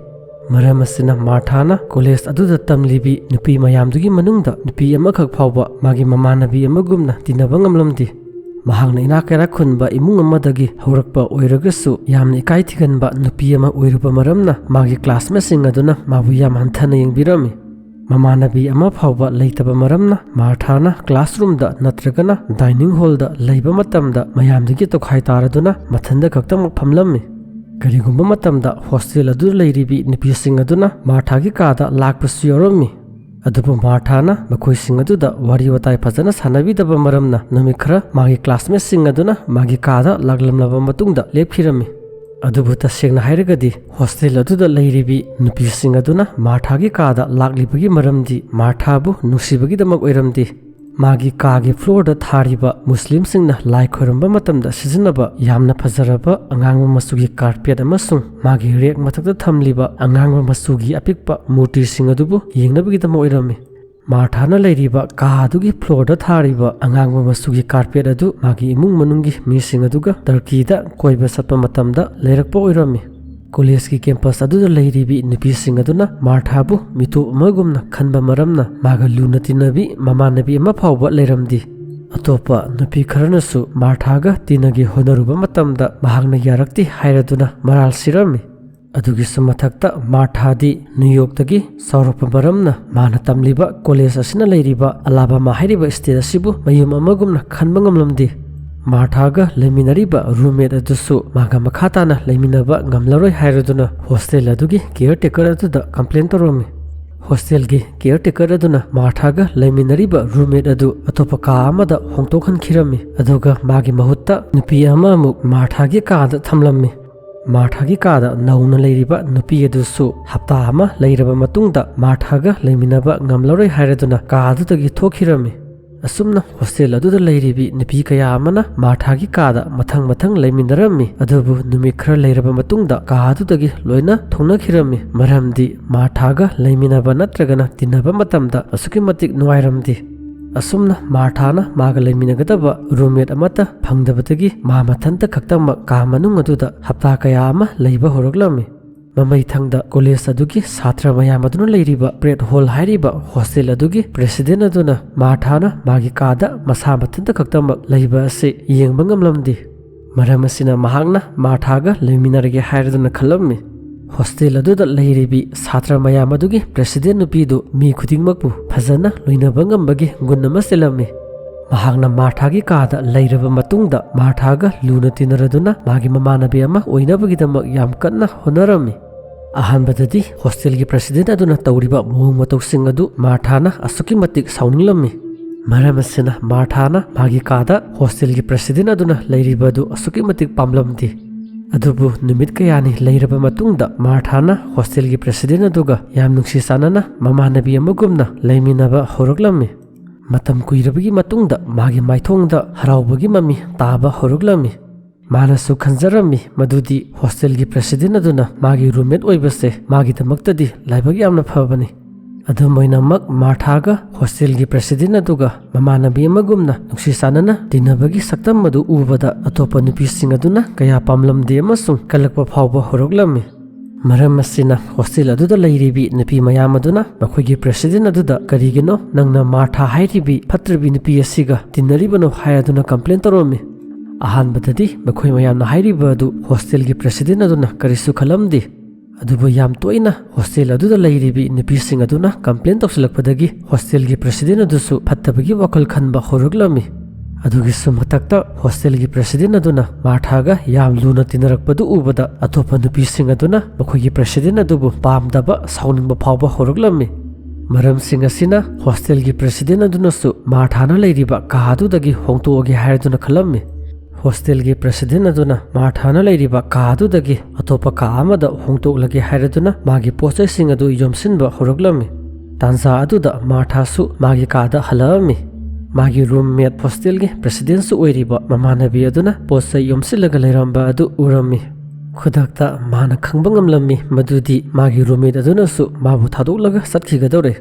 ꯃꯔꯝ ꯑꯁꯤꯅ, ꯃꯥꯔꯊꯥꯅ college ꯑꯗꯨꯗ ꯇꯝꯂꯤꯕꯤ ꯅꯨꯄꯤ ꯃꯌꯥꯝꯗꯨꯒꯤ ꯃꯅꯨꯡꯗ ꯅꯨꯄꯤ ꯑꯃꯈꯛ ꯐꯥꯎꯕ ꯃꯥꯒꯤ ꯃꯃꯥꯟꯅꯕꯤ ꯑꯃꯒꯨꯝꯅ ꯇꯤꯟꯅꯕ ꯉꯝꯂꯝꯗꯦ꯫ ꯃꯍꯥꯛꯅ ꯏꯅꯥꯛ ꯀꯩꯔꯥꯛ ꯈꯨꯟꯕ ꯏꯃꯨꯡ ꯑꯃꯗꯒꯤ ꯍꯧꯔꯛꯄ ꯑꯣꯏꯔꯒꯁꯨ, ꯌꯥꯝꯅ ꯏꯀꯥꯏ ꯊꯤꯒꯟꯕ ꯅꯨꯄꯤ ꯑꯃ ꯑꯣꯏꯔꯨꯕ ꯃꯔꯝꯅ, ꯃꯥꯒꯤ classmateꯁꯤꯡ ꯑꯗꯨꯅ ꯃꯥꯕꯨ ꯌꯥꯝ ꯍꯟꯊꯅ ꯌꯦꯡꯕꯤꯔꯝꯃꯤ꯫ ꯃꯃꯥꯟꯅꯕꯤ ꯑꯃ ꯐꯥꯎꯕ ꯂꯩꯇꯕ ꯃꯔꯝꯅ, ꯃꯥꯔꯊꯥꯅ classroomꯗ ꯅꯠꯇ꯭ꯔꯒꯅ dining hallꯗ ꯂꯩꯕ ꯃꯇꯝꯗ ꯃꯌꯥꯝꯗꯒꯤ ꯇꯣꯈꯥꯏ ꯇꯥꯔꯗꯨꯅ ꯃꯊꯟꯇ ꯈꯛꯇꯃꯛ ꯐꯝꯂꯝꯃꯤ꯫ ꯀꯔꯤꯒꯨꯝꯕ ꯃꯇꯝꯗ hostel ꯑꯗꯨꯗ ꯂꯩꯔꯤꯕꯤ ꯅꯨꯄꯤꯁꯤꯡ ꯑꯗꯨꯅ ꯃꯥꯔꯊꯥꯒꯤ ꯀꯥꯗ ꯂꯥꯛꯄꯁꯨ ꯌꯥꯎꯔꯝꯃꯤ꯫ ꯑꯗꯨꯕꯨ ꯃꯥꯔꯊꯥꯅ ꯃꯈꯣꯏꯁꯤꯡ ꯑꯗꯨꯗ ꯋꯥꯔꯤ ꯋꯥꯇꯥꯏ ꯐꯖꯅ ꯁꯥꯟꯅꯕꯤꯗꯕ ꯃꯔꯝꯅ, ꯅꯨꯃꯤꯠ ꯈꯔ ꯃꯥꯒꯤ classmateꯁꯤꯡ ꯑꯗꯨꯅ ꯃꯥꯒꯤ ꯀꯥꯗ ꯂꯥꯛꯂꯝꯂꯕ ꯃꯇꯨꯡꯗ ꯂꯦꯞꯈꯤꯔꯝꯃꯤ꯫ ꯑꯗꯨꯕꯨ ꯇꯁꯦꯡꯅ ꯍꯥꯏꯔꯒꯗꯤ, hostel ꯑꯗꯨꯗ ꯂꯩꯔꯤꯕꯤ ꯅꯨꯄꯤꯁꯤꯡ ꯑꯗꯨꯅ ꯃꯥꯔꯊꯥꯒꯤ ꯀꯥꯗ ꯂꯥꯛꯂꯤꯕꯒꯤ ꯃꯔꯝꯗꯤ ꯃꯥꯔꯊꯥꯕꯨ ꯅꯨꯡꯁꯤꯕꯒꯤꯗꯃꯛ ꯑꯣꯏꯔꯝꯗꯦ꯫ ꯃꯥꯒꯤ ꯀꯥꯒꯤ ꯐ꯭ꯂꯣꯔꯗ ꯊꯥꯔꯤꯕ ꯃꯨꯁꯂꯤꯝꯁꯤꯡꯅ ꯂꯥꯏ ꯈꯣꯏꯔꯝꯕ ꯃꯇꯝꯗ ꯁꯤꯖꯤꯟꯅꯕ ꯌꯥꯝꯅ ꯐꯖꯔꯕ ꯑꯉꯥꯡꯕ ꯃꯆꯨꯒꯤ ꯀꯥꯔꯄꯦꯠ ꯑꯃꯁꯨꯡ ꯃꯥꯒꯤ ꯔꯦꯛ ꯃꯊꯛꯇ ꯊꯝꯂꯤꯕ ꯑꯉꯥꯡꯕ ꯃꯆꯨꯒꯤ ꯑꯄꯤꯛꯄ ꯃꯨꯔꯇꯤꯁꯤꯡ ꯑꯗꯨꯕꯨ ꯌꯦꯡꯅꯕꯒꯤꯗꯃꯛ ꯑꯣꯏꯔꯝꯃꯤ꯫ ꯃꯥꯔꯊꯥꯅ ꯂꯩꯔꯤꯕ ꯀꯥ ꯑꯗꯨꯒꯤ ꯐ꯭ꯂꯣꯔꯗ ꯊꯥꯔꯤꯕ ꯑꯉꯥꯡꯕ ꯃꯆꯨꯒꯤ ꯀꯥꯔꯄꯦꯠ ꯑꯗꯨ ꯃꯥꯒꯤ ꯏꯃꯨꯡ ꯃꯅꯨꯡꯒꯤ ꯃꯤꯁꯤꯡ ꯑꯗꯨꯒ ꯇꯔꯀꯤꯗ ꯀꯣꯏꯕ ꯆꯠꯄ ꯃꯇꯝꯗ ꯂꯩꯔꯛꯄ ꯑꯣꯏꯔꯝꯃꯤ꯫ ꯀꯣꯂꯦꯖꯀꯤ ꯀꯦꯝꯄꯁ ꯑꯗꯨꯗ ꯂꯩꯔꯤꯕꯤ ꯅꯨꯄꯤꯁꯤꯡ ꯑꯗꯨꯅ ꯃꯥꯔꯊꯥꯕꯨ ꯃꯤꯇꯣꯞ ꯑꯃꯒꯨꯝꯅ ꯈꯟꯕ ꯃꯔꯝꯅ ꯃꯥꯒ ꯂꯨꯅ ꯇꯤꯟꯅꯕꯤ ꯃꯃꯥꯟꯅꯕꯤ ꯑꯃ ꯐꯥꯎꯕ ꯂꯩꯔꯝꯗꯦ꯫ ꯑꯇꯣꯞꯄ ꯅꯨꯄꯤ ꯈꯔꯅꯁꯨ ꯃꯥꯔꯊꯥꯒ ꯇꯤꯟꯅꯒꯦ ꯍꯣꯠꯅꯔꯨꯕ ꯃꯇꯝꯗ ꯃꯍꯥꯛꯅ ꯌꯥꯔꯛꯇꯦ ꯍꯥꯏꯔꯗꯨꯅ ꯃꯔꯥꯜ ꯁꯤꯔꯝꯃꯤ꯫ ꯑꯗꯨꯒꯤꯁꯨ ꯃꯊꯛꯇ ꯃꯥꯔꯊꯥꯗꯤ ꯅ꯭ꯌꯨ ꯌꯣꯔꯛꯇꯒꯤ ꯆꯥꯎꯔꯛꯄ ꯃꯔꯝꯅ ꯃꯥꯅ ꯇꯝꯂꯤꯕ ꯀꯣꯂꯦꯖ ꯑꯁꯤꯅ ꯂꯩꯔꯤꯕ ꯑꯂꯥꯕꯥꯃꯥ ꯍꯥꯏꯔꯤꯕ ꯁ꯭ꯇꯦꯠ ꯑꯁꯤꯕꯨ ꯃꯌꯨꯝ ꯑꯃꯒꯨꯝꯅ ꯈꯟꯕ ꯉꯝꯂꯝꯗꯦ꯫ ꯃꯥꯔꯊꯥꯒ ꯂꯩꯃꯤꯟꯅꯔꯤꯕ ꯔꯨꯝꯃꯦꯠ ꯑꯗꯨꯁꯨ ꯃꯥꯒ ꯃꯈꯥ ꯇꯥꯅ ꯂꯩꯃꯤꯟꯅꯕ ꯉꯝꯂꯔꯣꯏ ꯍꯥꯏꯔꯗꯨꯅ ꯍꯣꯁꯇꯦꯜ ꯑꯗꯨꯒꯤ ꯀꯤꯌꯔ ꯇꯦꯀꯔ ꯑꯗꯨꯗ ꯀꯝꯄ꯭ꯂꯦꯟ ꯇꯧꯔꯝꯃꯤ꯫ ꯍꯣꯁꯇꯦꯜꯒꯤ ꯀꯤꯌꯔ ꯇꯦꯀꯔ ꯑꯗꯨꯅ ꯃꯥꯔꯊꯥꯒ ꯂꯩꯃꯤꯟꯅꯔꯤꯕ ꯔꯨꯝꯃꯦꯠ ꯑꯗꯨ ꯑꯇꯣꯞꯄ ꯀꯥ ꯑꯃꯗ ꯍꯣꯡꯗꯣꯛꯍꯟꯈꯤꯔꯝꯃꯤ, ꯑꯗꯨꯒ ꯃꯥꯒꯤ ꯃꯍꯨꯠꯇ ꯅꯨꯄꯤ ꯑꯃ ꯑꯃꯨꯛ ꯃꯥꯔꯊꯥꯒꯤ ꯀꯥꯗ ꯊꯝꯂꯝꯃꯤ꯫ ꯃꯥꯔꯊꯥꯒꯤ ꯀꯥꯗ ꯅꯧꯅ ꯂꯩꯔꯤꯕ ꯅꯨꯄꯤ ꯑꯗꯨꯁꯨ ꯍꯞꯇꯥ ꯑꯃ ꯂꯩꯔꯕ ꯃꯇꯨꯡꯗ ꯃꯥꯔꯊꯥꯒ ꯂꯩꯃꯤꯟꯅꯕ ꯉꯝꯂꯔꯣꯏ ꯍꯥꯏꯔꯗꯨꯅ ꯀꯥ ꯑꯗꯨꯗꯒꯤ ꯊꯣꯛꯈꯤꯔꯝꯃꯤ꯫ ꯑꯁꯨꯝꯅ ꯍꯣꯁꯇꯦꯜ ꯑꯗꯨꯗ ꯂꯩꯔꯤꯕꯤ ꯅꯨꯄꯤ ꯀꯌꯥ ꯑꯃꯅ ꯃꯥꯔꯊꯥꯒꯤ ꯀꯥꯗ ꯃꯊꯪ ꯃꯊꯪ ꯂꯩꯃꯤꯟꯅꯔꯝꯃꯤ꯫ ꯑꯗꯨꯕꯨ ꯅꯨꯃꯤꯠ ꯈꯔ ꯂꯩꯔꯕ ꯃꯇꯨꯡꯗ ꯀꯥ ꯑꯗꯨꯗꯒꯤ ꯂꯣꯏꯅ ꯊꯣꯡꯅꯈꯤꯔꯝꯃꯤ, ꯃꯔꯝꯗꯤ ꯃꯥꯔꯊꯥꯒ ꯂꯩꯃꯤꯟꯅꯕ ꯅꯠꯇ꯭ꯔꯒꯅ ꯇꯤꯟꯅꯕ ꯃꯇꯝꯗ ꯑꯁꯨꯛꯀꯤ ꯃꯇꯤꯛ ꯅꯨꯡꯉꯥꯏꯔꯝꯗꯦ꯫ ꯑꯁꯨꯝꯅ ꯃꯥꯔꯊꯥꯅ ꯃꯥꯒ ꯂꯩꯃꯤꯟꯅꯒꯗꯕ ꯔꯨꯝꯃꯦꯠ ꯑꯃꯠꯇ ꯐꯪꯗꯕꯗꯒꯤ ꯃꯥ ꯃꯊꯟꯇ ꯈꯛꯇꯃꯛ ꯀꯥ ꯃꯅꯨꯡ ꯑꯗꯨꯗ ꯍꯞꯇꯥ ꯀꯌꯥ ꯑꯃ ꯂꯩꯕ ꯍꯧꯔꯛꯂꯝꯃꯤ꯫ ꯃꯃꯩꯊꯪꯗ ꯀꯣꯂꯦꯖ ꯑꯗꯨꯒꯤ ꯁꯥꯇ꯭ꯔ ꯃꯌꯥꯝ ꯑꯗꯨꯅ ꯂꯩꯔꯤꯕ ꯄ꯭ꯔꯦꯠ ꯍꯣꯜ ꯍꯥꯏꯔꯤꯕ ꯍꯣꯁꯇꯦꯜ ꯑꯗꯨꯒꯤ ꯄ꯭ꯔꯦꯁꯤꯗꯦꯟ ꯑꯗꯨꯅ ꯃꯥꯔꯊꯥꯅ ꯃꯥꯒꯤ ꯀꯥꯗ ꯃꯁꯥ ꯃꯊꯟꯇ ꯈꯛꯇꯃꯛ ꯂꯩꯕ ꯑꯁꯤ ꯌꯦꯡꯕ ꯉꯝꯂꯝꯗꯦ꯫ ꯃꯔꯝ ꯑꯁꯤꯅ ꯃꯍꯥꯛꯅ ꯃꯥꯔꯊꯥꯒ ꯂꯩꯃꯤꯟꯅꯔꯒꯦ ꯍꯥꯏꯔꯗꯨꯅ ꯈꯜꯂꯝꯃꯤ꯫ ꯍꯣꯁꯇꯦꯜ ꯑꯗꯨꯗ ꯂꯩꯔꯤꯕꯤ ꯁꯥꯇ꯭ꯔ ꯃꯌꯥꯝ ꯑꯗꯨꯒꯤ ꯄ꯭ꯔꯦꯁꯤꯗꯦꯟ ꯅꯨꯄꯤꯗꯨ ꯃꯤ ꯈꯨꯗꯤꯡꯃꯛꯄꯨ ꯐꯖꯅ ꯂꯣꯏꯅꯕ ꯉꯝꯕꯒꯤ ꯒꯨꯟ ꯑꯃ ꯆꯦꯜꯂꯝꯃꯤ꯫ ꯃꯍꯥꯛꯅ ꯃꯥꯔꯊꯥꯒꯤ ꯀꯥꯗ ꯂꯩꯔꯕ ꯃꯇꯨꯡꯗ ꯃꯥꯔꯊꯥꯒ ꯂꯨꯅ ꯇꯤꯟꯅꯔꯗꯨꯅ ꯃꯥꯒꯤ ꯃꯃꯥꯟꯅꯕꯤ ꯑꯃ ꯑꯣꯏꯅꯕꯒꯤꯗꯃꯛ ꯌꯥꯝ ꯀꯟꯅ ꯍꯣꯠꯅꯔꯝꯃꯤ꯫ ꯑꯍꯥꯟꯕꯗꯗꯤ ꯍꯣꯁꯇꯦꯜꯒꯤ ꯄ꯭ꯔꯦꯁꯤꯗꯦꯟ ꯑꯗꯨꯅ ꯇꯧꯔꯤꯕ ꯃꯑꯣꯡ ꯃꯇꯧꯁꯤꯡ ꯑꯗꯨ ꯃꯥꯔꯊꯥꯅ ꯑꯁꯨꯛꯀꯤ ꯃꯇꯤꯛ ꯁꯥꯎꯅꯤꯡꯂꯝꯃꯤ꯫ ꯃꯔꯝ ꯑꯁꯤꯅ ꯃꯥꯔꯊꯥꯅ ꯃꯥꯒꯤ ꯀꯥꯗ ꯍꯣꯁꯇꯦꯜꯒꯤ ꯄ꯭ꯔꯦꯁꯤꯗꯦꯟ ꯑꯗꯨꯅ ꯂꯩꯔꯤꯕ ꯑꯗꯨ ꯑꯁꯨꯛꯀꯤ ꯃꯇꯤꯛ ꯄꯥꯝꯂꯝꯗꯦ꯫ ꯑꯗꯨꯕꯨ ꯅꯨꯃꯤꯠ ꯀꯌꯥꯅꯤ ꯂꯩꯔꯕ ꯃꯇꯨꯡꯗ ꯃꯥꯔꯊꯥꯅ ꯍꯣꯁꯇꯦꯜꯒꯤ ꯄ꯭ꯔꯦꯁꯤꯗꯦꯟ ꯑꯗꯨꯒ ꯌꯥꯝ ꯅꯨꯡꯁꯤ ꯆꯥꯟꯅꯅ ꯃꯃꯥꯟꯅꯕꯤ ꯑꯃꯒꯨꯝꯅ ꯂꯩꯃꯤꯟꯅꯕ ꯍꯧꯔꯛꯂꯝꯃꯤ꯫ ꯃꯇꯝ ꯀꯨꯏꯔꯕꯒꯤ ꯃꯇꯨꯡꯗ ꯃꯥꯒꯤ ꯃꯥꯏꯊꯣꯡꯗ ꯍꯔꯥꯎꯕꯒꯤ ꯃꯃꯤ ꯇꯥꯕ ꯍꯧꯔꯛꯂꯝꯃꯤ꯫ ꯃꯥꯅꯁꯨ ꯈꯟꯖꯔꯝꯃꯤ ꯃꯗꯨꯗꯤ ꯍꯣꯁꯇꯦꯜꯒꯤ ꯄ꯭ꯔꯦꯁꯤꯗꯦꯟ ꯑꯗꯨꯅ ꯃꯥꯒꯤ ꯔꯨꯝꯃꯦꯠ ꯑꯣꯏꯕꯁꯦ ꯃꯥꯒꯤꯗꯃꯛꯇꯗꯤ ꯂꯥꯏꯕꯛ ꯌꯥꯝꯅ ꯐꯕꯅꯤ꯫ ꯑꯗꯨꯝ ꯑꯣꯏꯅꯃꯛ, ꯃꯥꯔꯊꯥꯒ ꯍꯣꯁꯇꯦꯜꯒꯤ ꯄ꯭ꯔꯦꯁꯤꯗꯦꯟ ꯑꯗꯨꯒ ꯃꯃꯥꯟꯅꯕꯤ ꯑꯃꯒꯨꯝꯅ ꯅꯨꯡꯁꯤ ꯆꯥꯟꯅꯅ ꯇꯤꯟꯅꯕꯒꯤ ꯁꯛꯇꯝ ꯑꯗꯨ ꯎꯕꯗ ꯑꯇꯣꯞꯄ ꯅꯨꯄꯤꯁꯤꯡ ꯑꯗꯨꯅ ꯀꯌꯥ ꯄꯥꯝꯂꯝꯗꯦ ꯑꯃꯁꯨꯡ ꯀꯜꯂꯛꯄ ꯐꯥꯎꯕ ꯍꯧꯔꯛꯂꯝꯃꯤ꯫ ꯃꯔꯝ ꯑꯁꯤꯅ ꯍꯣꯁꯇꯦꯜ ꯑꯗꯨꯗ ꯂꯩꯔꯤꯕꯤ ꯅꯨꯄꯤ ꯃꯌꯥꯝ ꯑꯗꯨꯅ ꯃꯈꯣꯏꯒꯤ ꯄ꯭ꯔꯦꯁꯤꯗꯦꯟ ꯑꯗꯨꯗ "ꯀꯔꯤꯒꯤꯅꯣ ꯅꯪꯅ ꯃꯥꯔꯊꯥ ꯍꯥꯏꯔꯤꯕꯤ ꯐꯠꯇ꯭ꯔꯕꯤ ꯅꯨꯄꯤ ꯑꯁꯤꯒ ꯇꯤꯟꯅꯔꯤꯕꯅꯣ?" ꯍꯥꯏꯗꯨꯅ ꯀꯝꯄ꯭ꯂꯦꯟ ꯇꯧꯔꯝꯃꯤ꯫ ꯑꯍꯥꯟꯕꯗꯗꯤ ꯃꯈꯣꯏ ꯃꯌꯥꯝꯅ ꯍꯥꯏꯔꯤꯕ ꯑꯗꯨ ꯍꯣꯁꯇꯦꯜꯒꯤ ꯄ꯭ꯔꯦꯁꯤꯗꯦꯟ ꯑꯗꯨꯅ ꯀꯔꯤꯁꯨ ꯈꯜꯂꯝꯗꯦ꯫ ꯑꯗꯨꯕꯨ ꯌꯥꯝ ꯇꯣꯏꯅ ꯍꯣꯁꯇꯦꯜ ꯑꯗꯨꯗ ꯂꯩꯔꯤꯕꯤ ꯅꯨꯄꯤꯁꯤꯡ ꯑꯗꯨꯅ ꯀꯝꯄ꯭ꯂꯦꯟ ꯇꯧꯁꯤꯜꯂꯛꯄꯗꯒꯤ ꯍꯣꯁꯇꯦꯜꯒꯤ ꯄ꯭ꯔꯦꯁꯤꯗꯦꯟ ꯑꯗꯨꯁꯨ ꯐꯠꯇꯕꯒꯤ ꯋꯥꯈꯜ ꯈꯟꯕ ꯍꯧꯔꯛꯂꯝꯃꯤ꯫ ꯑꯗꯨꯒꯤꯁꯨ ꯃꯊꯛꯇ ꯍꯣꯁꯇꯦꯜꯒꯤ ꯄ꯭ꯔꯦꯁꯤꯗꯦꯟ ꯑꯗꯨꯅ ꯃꯥꯔꯊꯥꯒ ꯌꯥꯝ ꯂꯨꯅ ꯇꯤꯟꯅꯔꯛꯄꯗꯨ ꯎꯕꯗ ꯑꯇꯣꯞꯄ ꯅꯨꯄꯤꯁꯤꯡ ꯑꯗꯨꯅ ꯃꯈꯣꯏꯒꯤ ꯄ꯭ꯔꯦꯁꯤꯗꯦꯟ ꯑꯗꯨꯕꯨ ꯄꯥꯝꯗꯕ, ꯁꯥꯎꯅꯤꯡꯕ ꯐꯥꯎꯕ ꯍꯧꯔꯛꯂꯝꯃꯤ꯫ ꯃꯔꯝꯁꯤꯡ ꯑꯁꯤꯅ ꯍꯣꯁꯇꯦꯜꯒꯤ ꯄ꯭ꯔꯦꯁꯤꯗꯦꯟ ꯑꯗꯨꯅꯁꯨ ꯃꯥꯔꯊꯥꯅ ꯂꯩꯔꯤꯕ ꯀꯥ ꯑꯗꯨꯗꯒꯤ ꯍꯣꯡꯗꯣꯛꯑꯒꯦ ꯍꯥꯏꯔꯗꯨꯅ ꯈꯜꯂꯝꯃꯤ꯫ ꯍꯣꯁꯇꯦꯜꯒꯤ ꯄ꯭ꯔꯦꯁꯤꯗꯦꯟ ꯑꯗꯨꯅ ꯃꯥꯔꯊꯥꯅ ꯂꯩꯔꯤꯕ ꯀꯥ ꯑꯗꯨꯗꯒꯤ ꯑꯇꯣꯞꯄ ꯀꯥ ꯑꯃꯗ ꯍꯣꯡꯗꯣꯛꯂꯒꯦ ꯍꯥꯏꯔꯗꯨꯅ ꯃꯥꯒꯤ ꯄꯣꯠ ꯆꯩꯁꯤꯡ ꯑꯗꯨ ꯌꯣꯝꯁꯤꯟꯕ ꯍꯧꯔꯛꯂꯝꯃꯤ꯫ ꯇꯥꯟꯖꯥ ꯑꯗꯨꯗ ꯃꯥꯔꯊꯥꯁꯨ ꯃꯥꯒꯤ ꯀꯥꯗ ꯍꯜꯂꯛꯑꯝꯃꯤ꯫ ꯃꯥꯒꯤ ꯔꯨꯝꯃꯦꯠ, ꯍꯣꯁꯇꯦꯜꯒꯤ ꯄ꯭ꯔꯦꯁꯤꯗꯦꯟꯁꯨ ꯑꯣꯏꯔꯤꯕ ꯃꯃꯥꯟꯅꯕꯤ ꯑꯗꯨꯅ ꯄꯣꯠ ꯆꯩ ꯌꯣꯝꯁꯤꯜꯂꯒ ꯂꯩꯔꯝꯕ ꯑꯗꯨ ꯎꯔꯝꯃꯤ꯫ ꯈꯨꯗꯛꯇ ꯃꯥꯅ ꯈꯪꯕ ꯉꯝꯂꯝꯃꯤ ꯃꯗꯨꯗꯤ ꯃꯥꯒꯤ ꯔꯨꯝꯃꯦꯠ ꯑꯗꯨꯅꯁꯨ ꯃꯥꯕꯨ ꯊꯥꯗꯣꯛꯂꯒ ꯆꯠꯈꯤꯒꯗꯧꯔꯦ꯫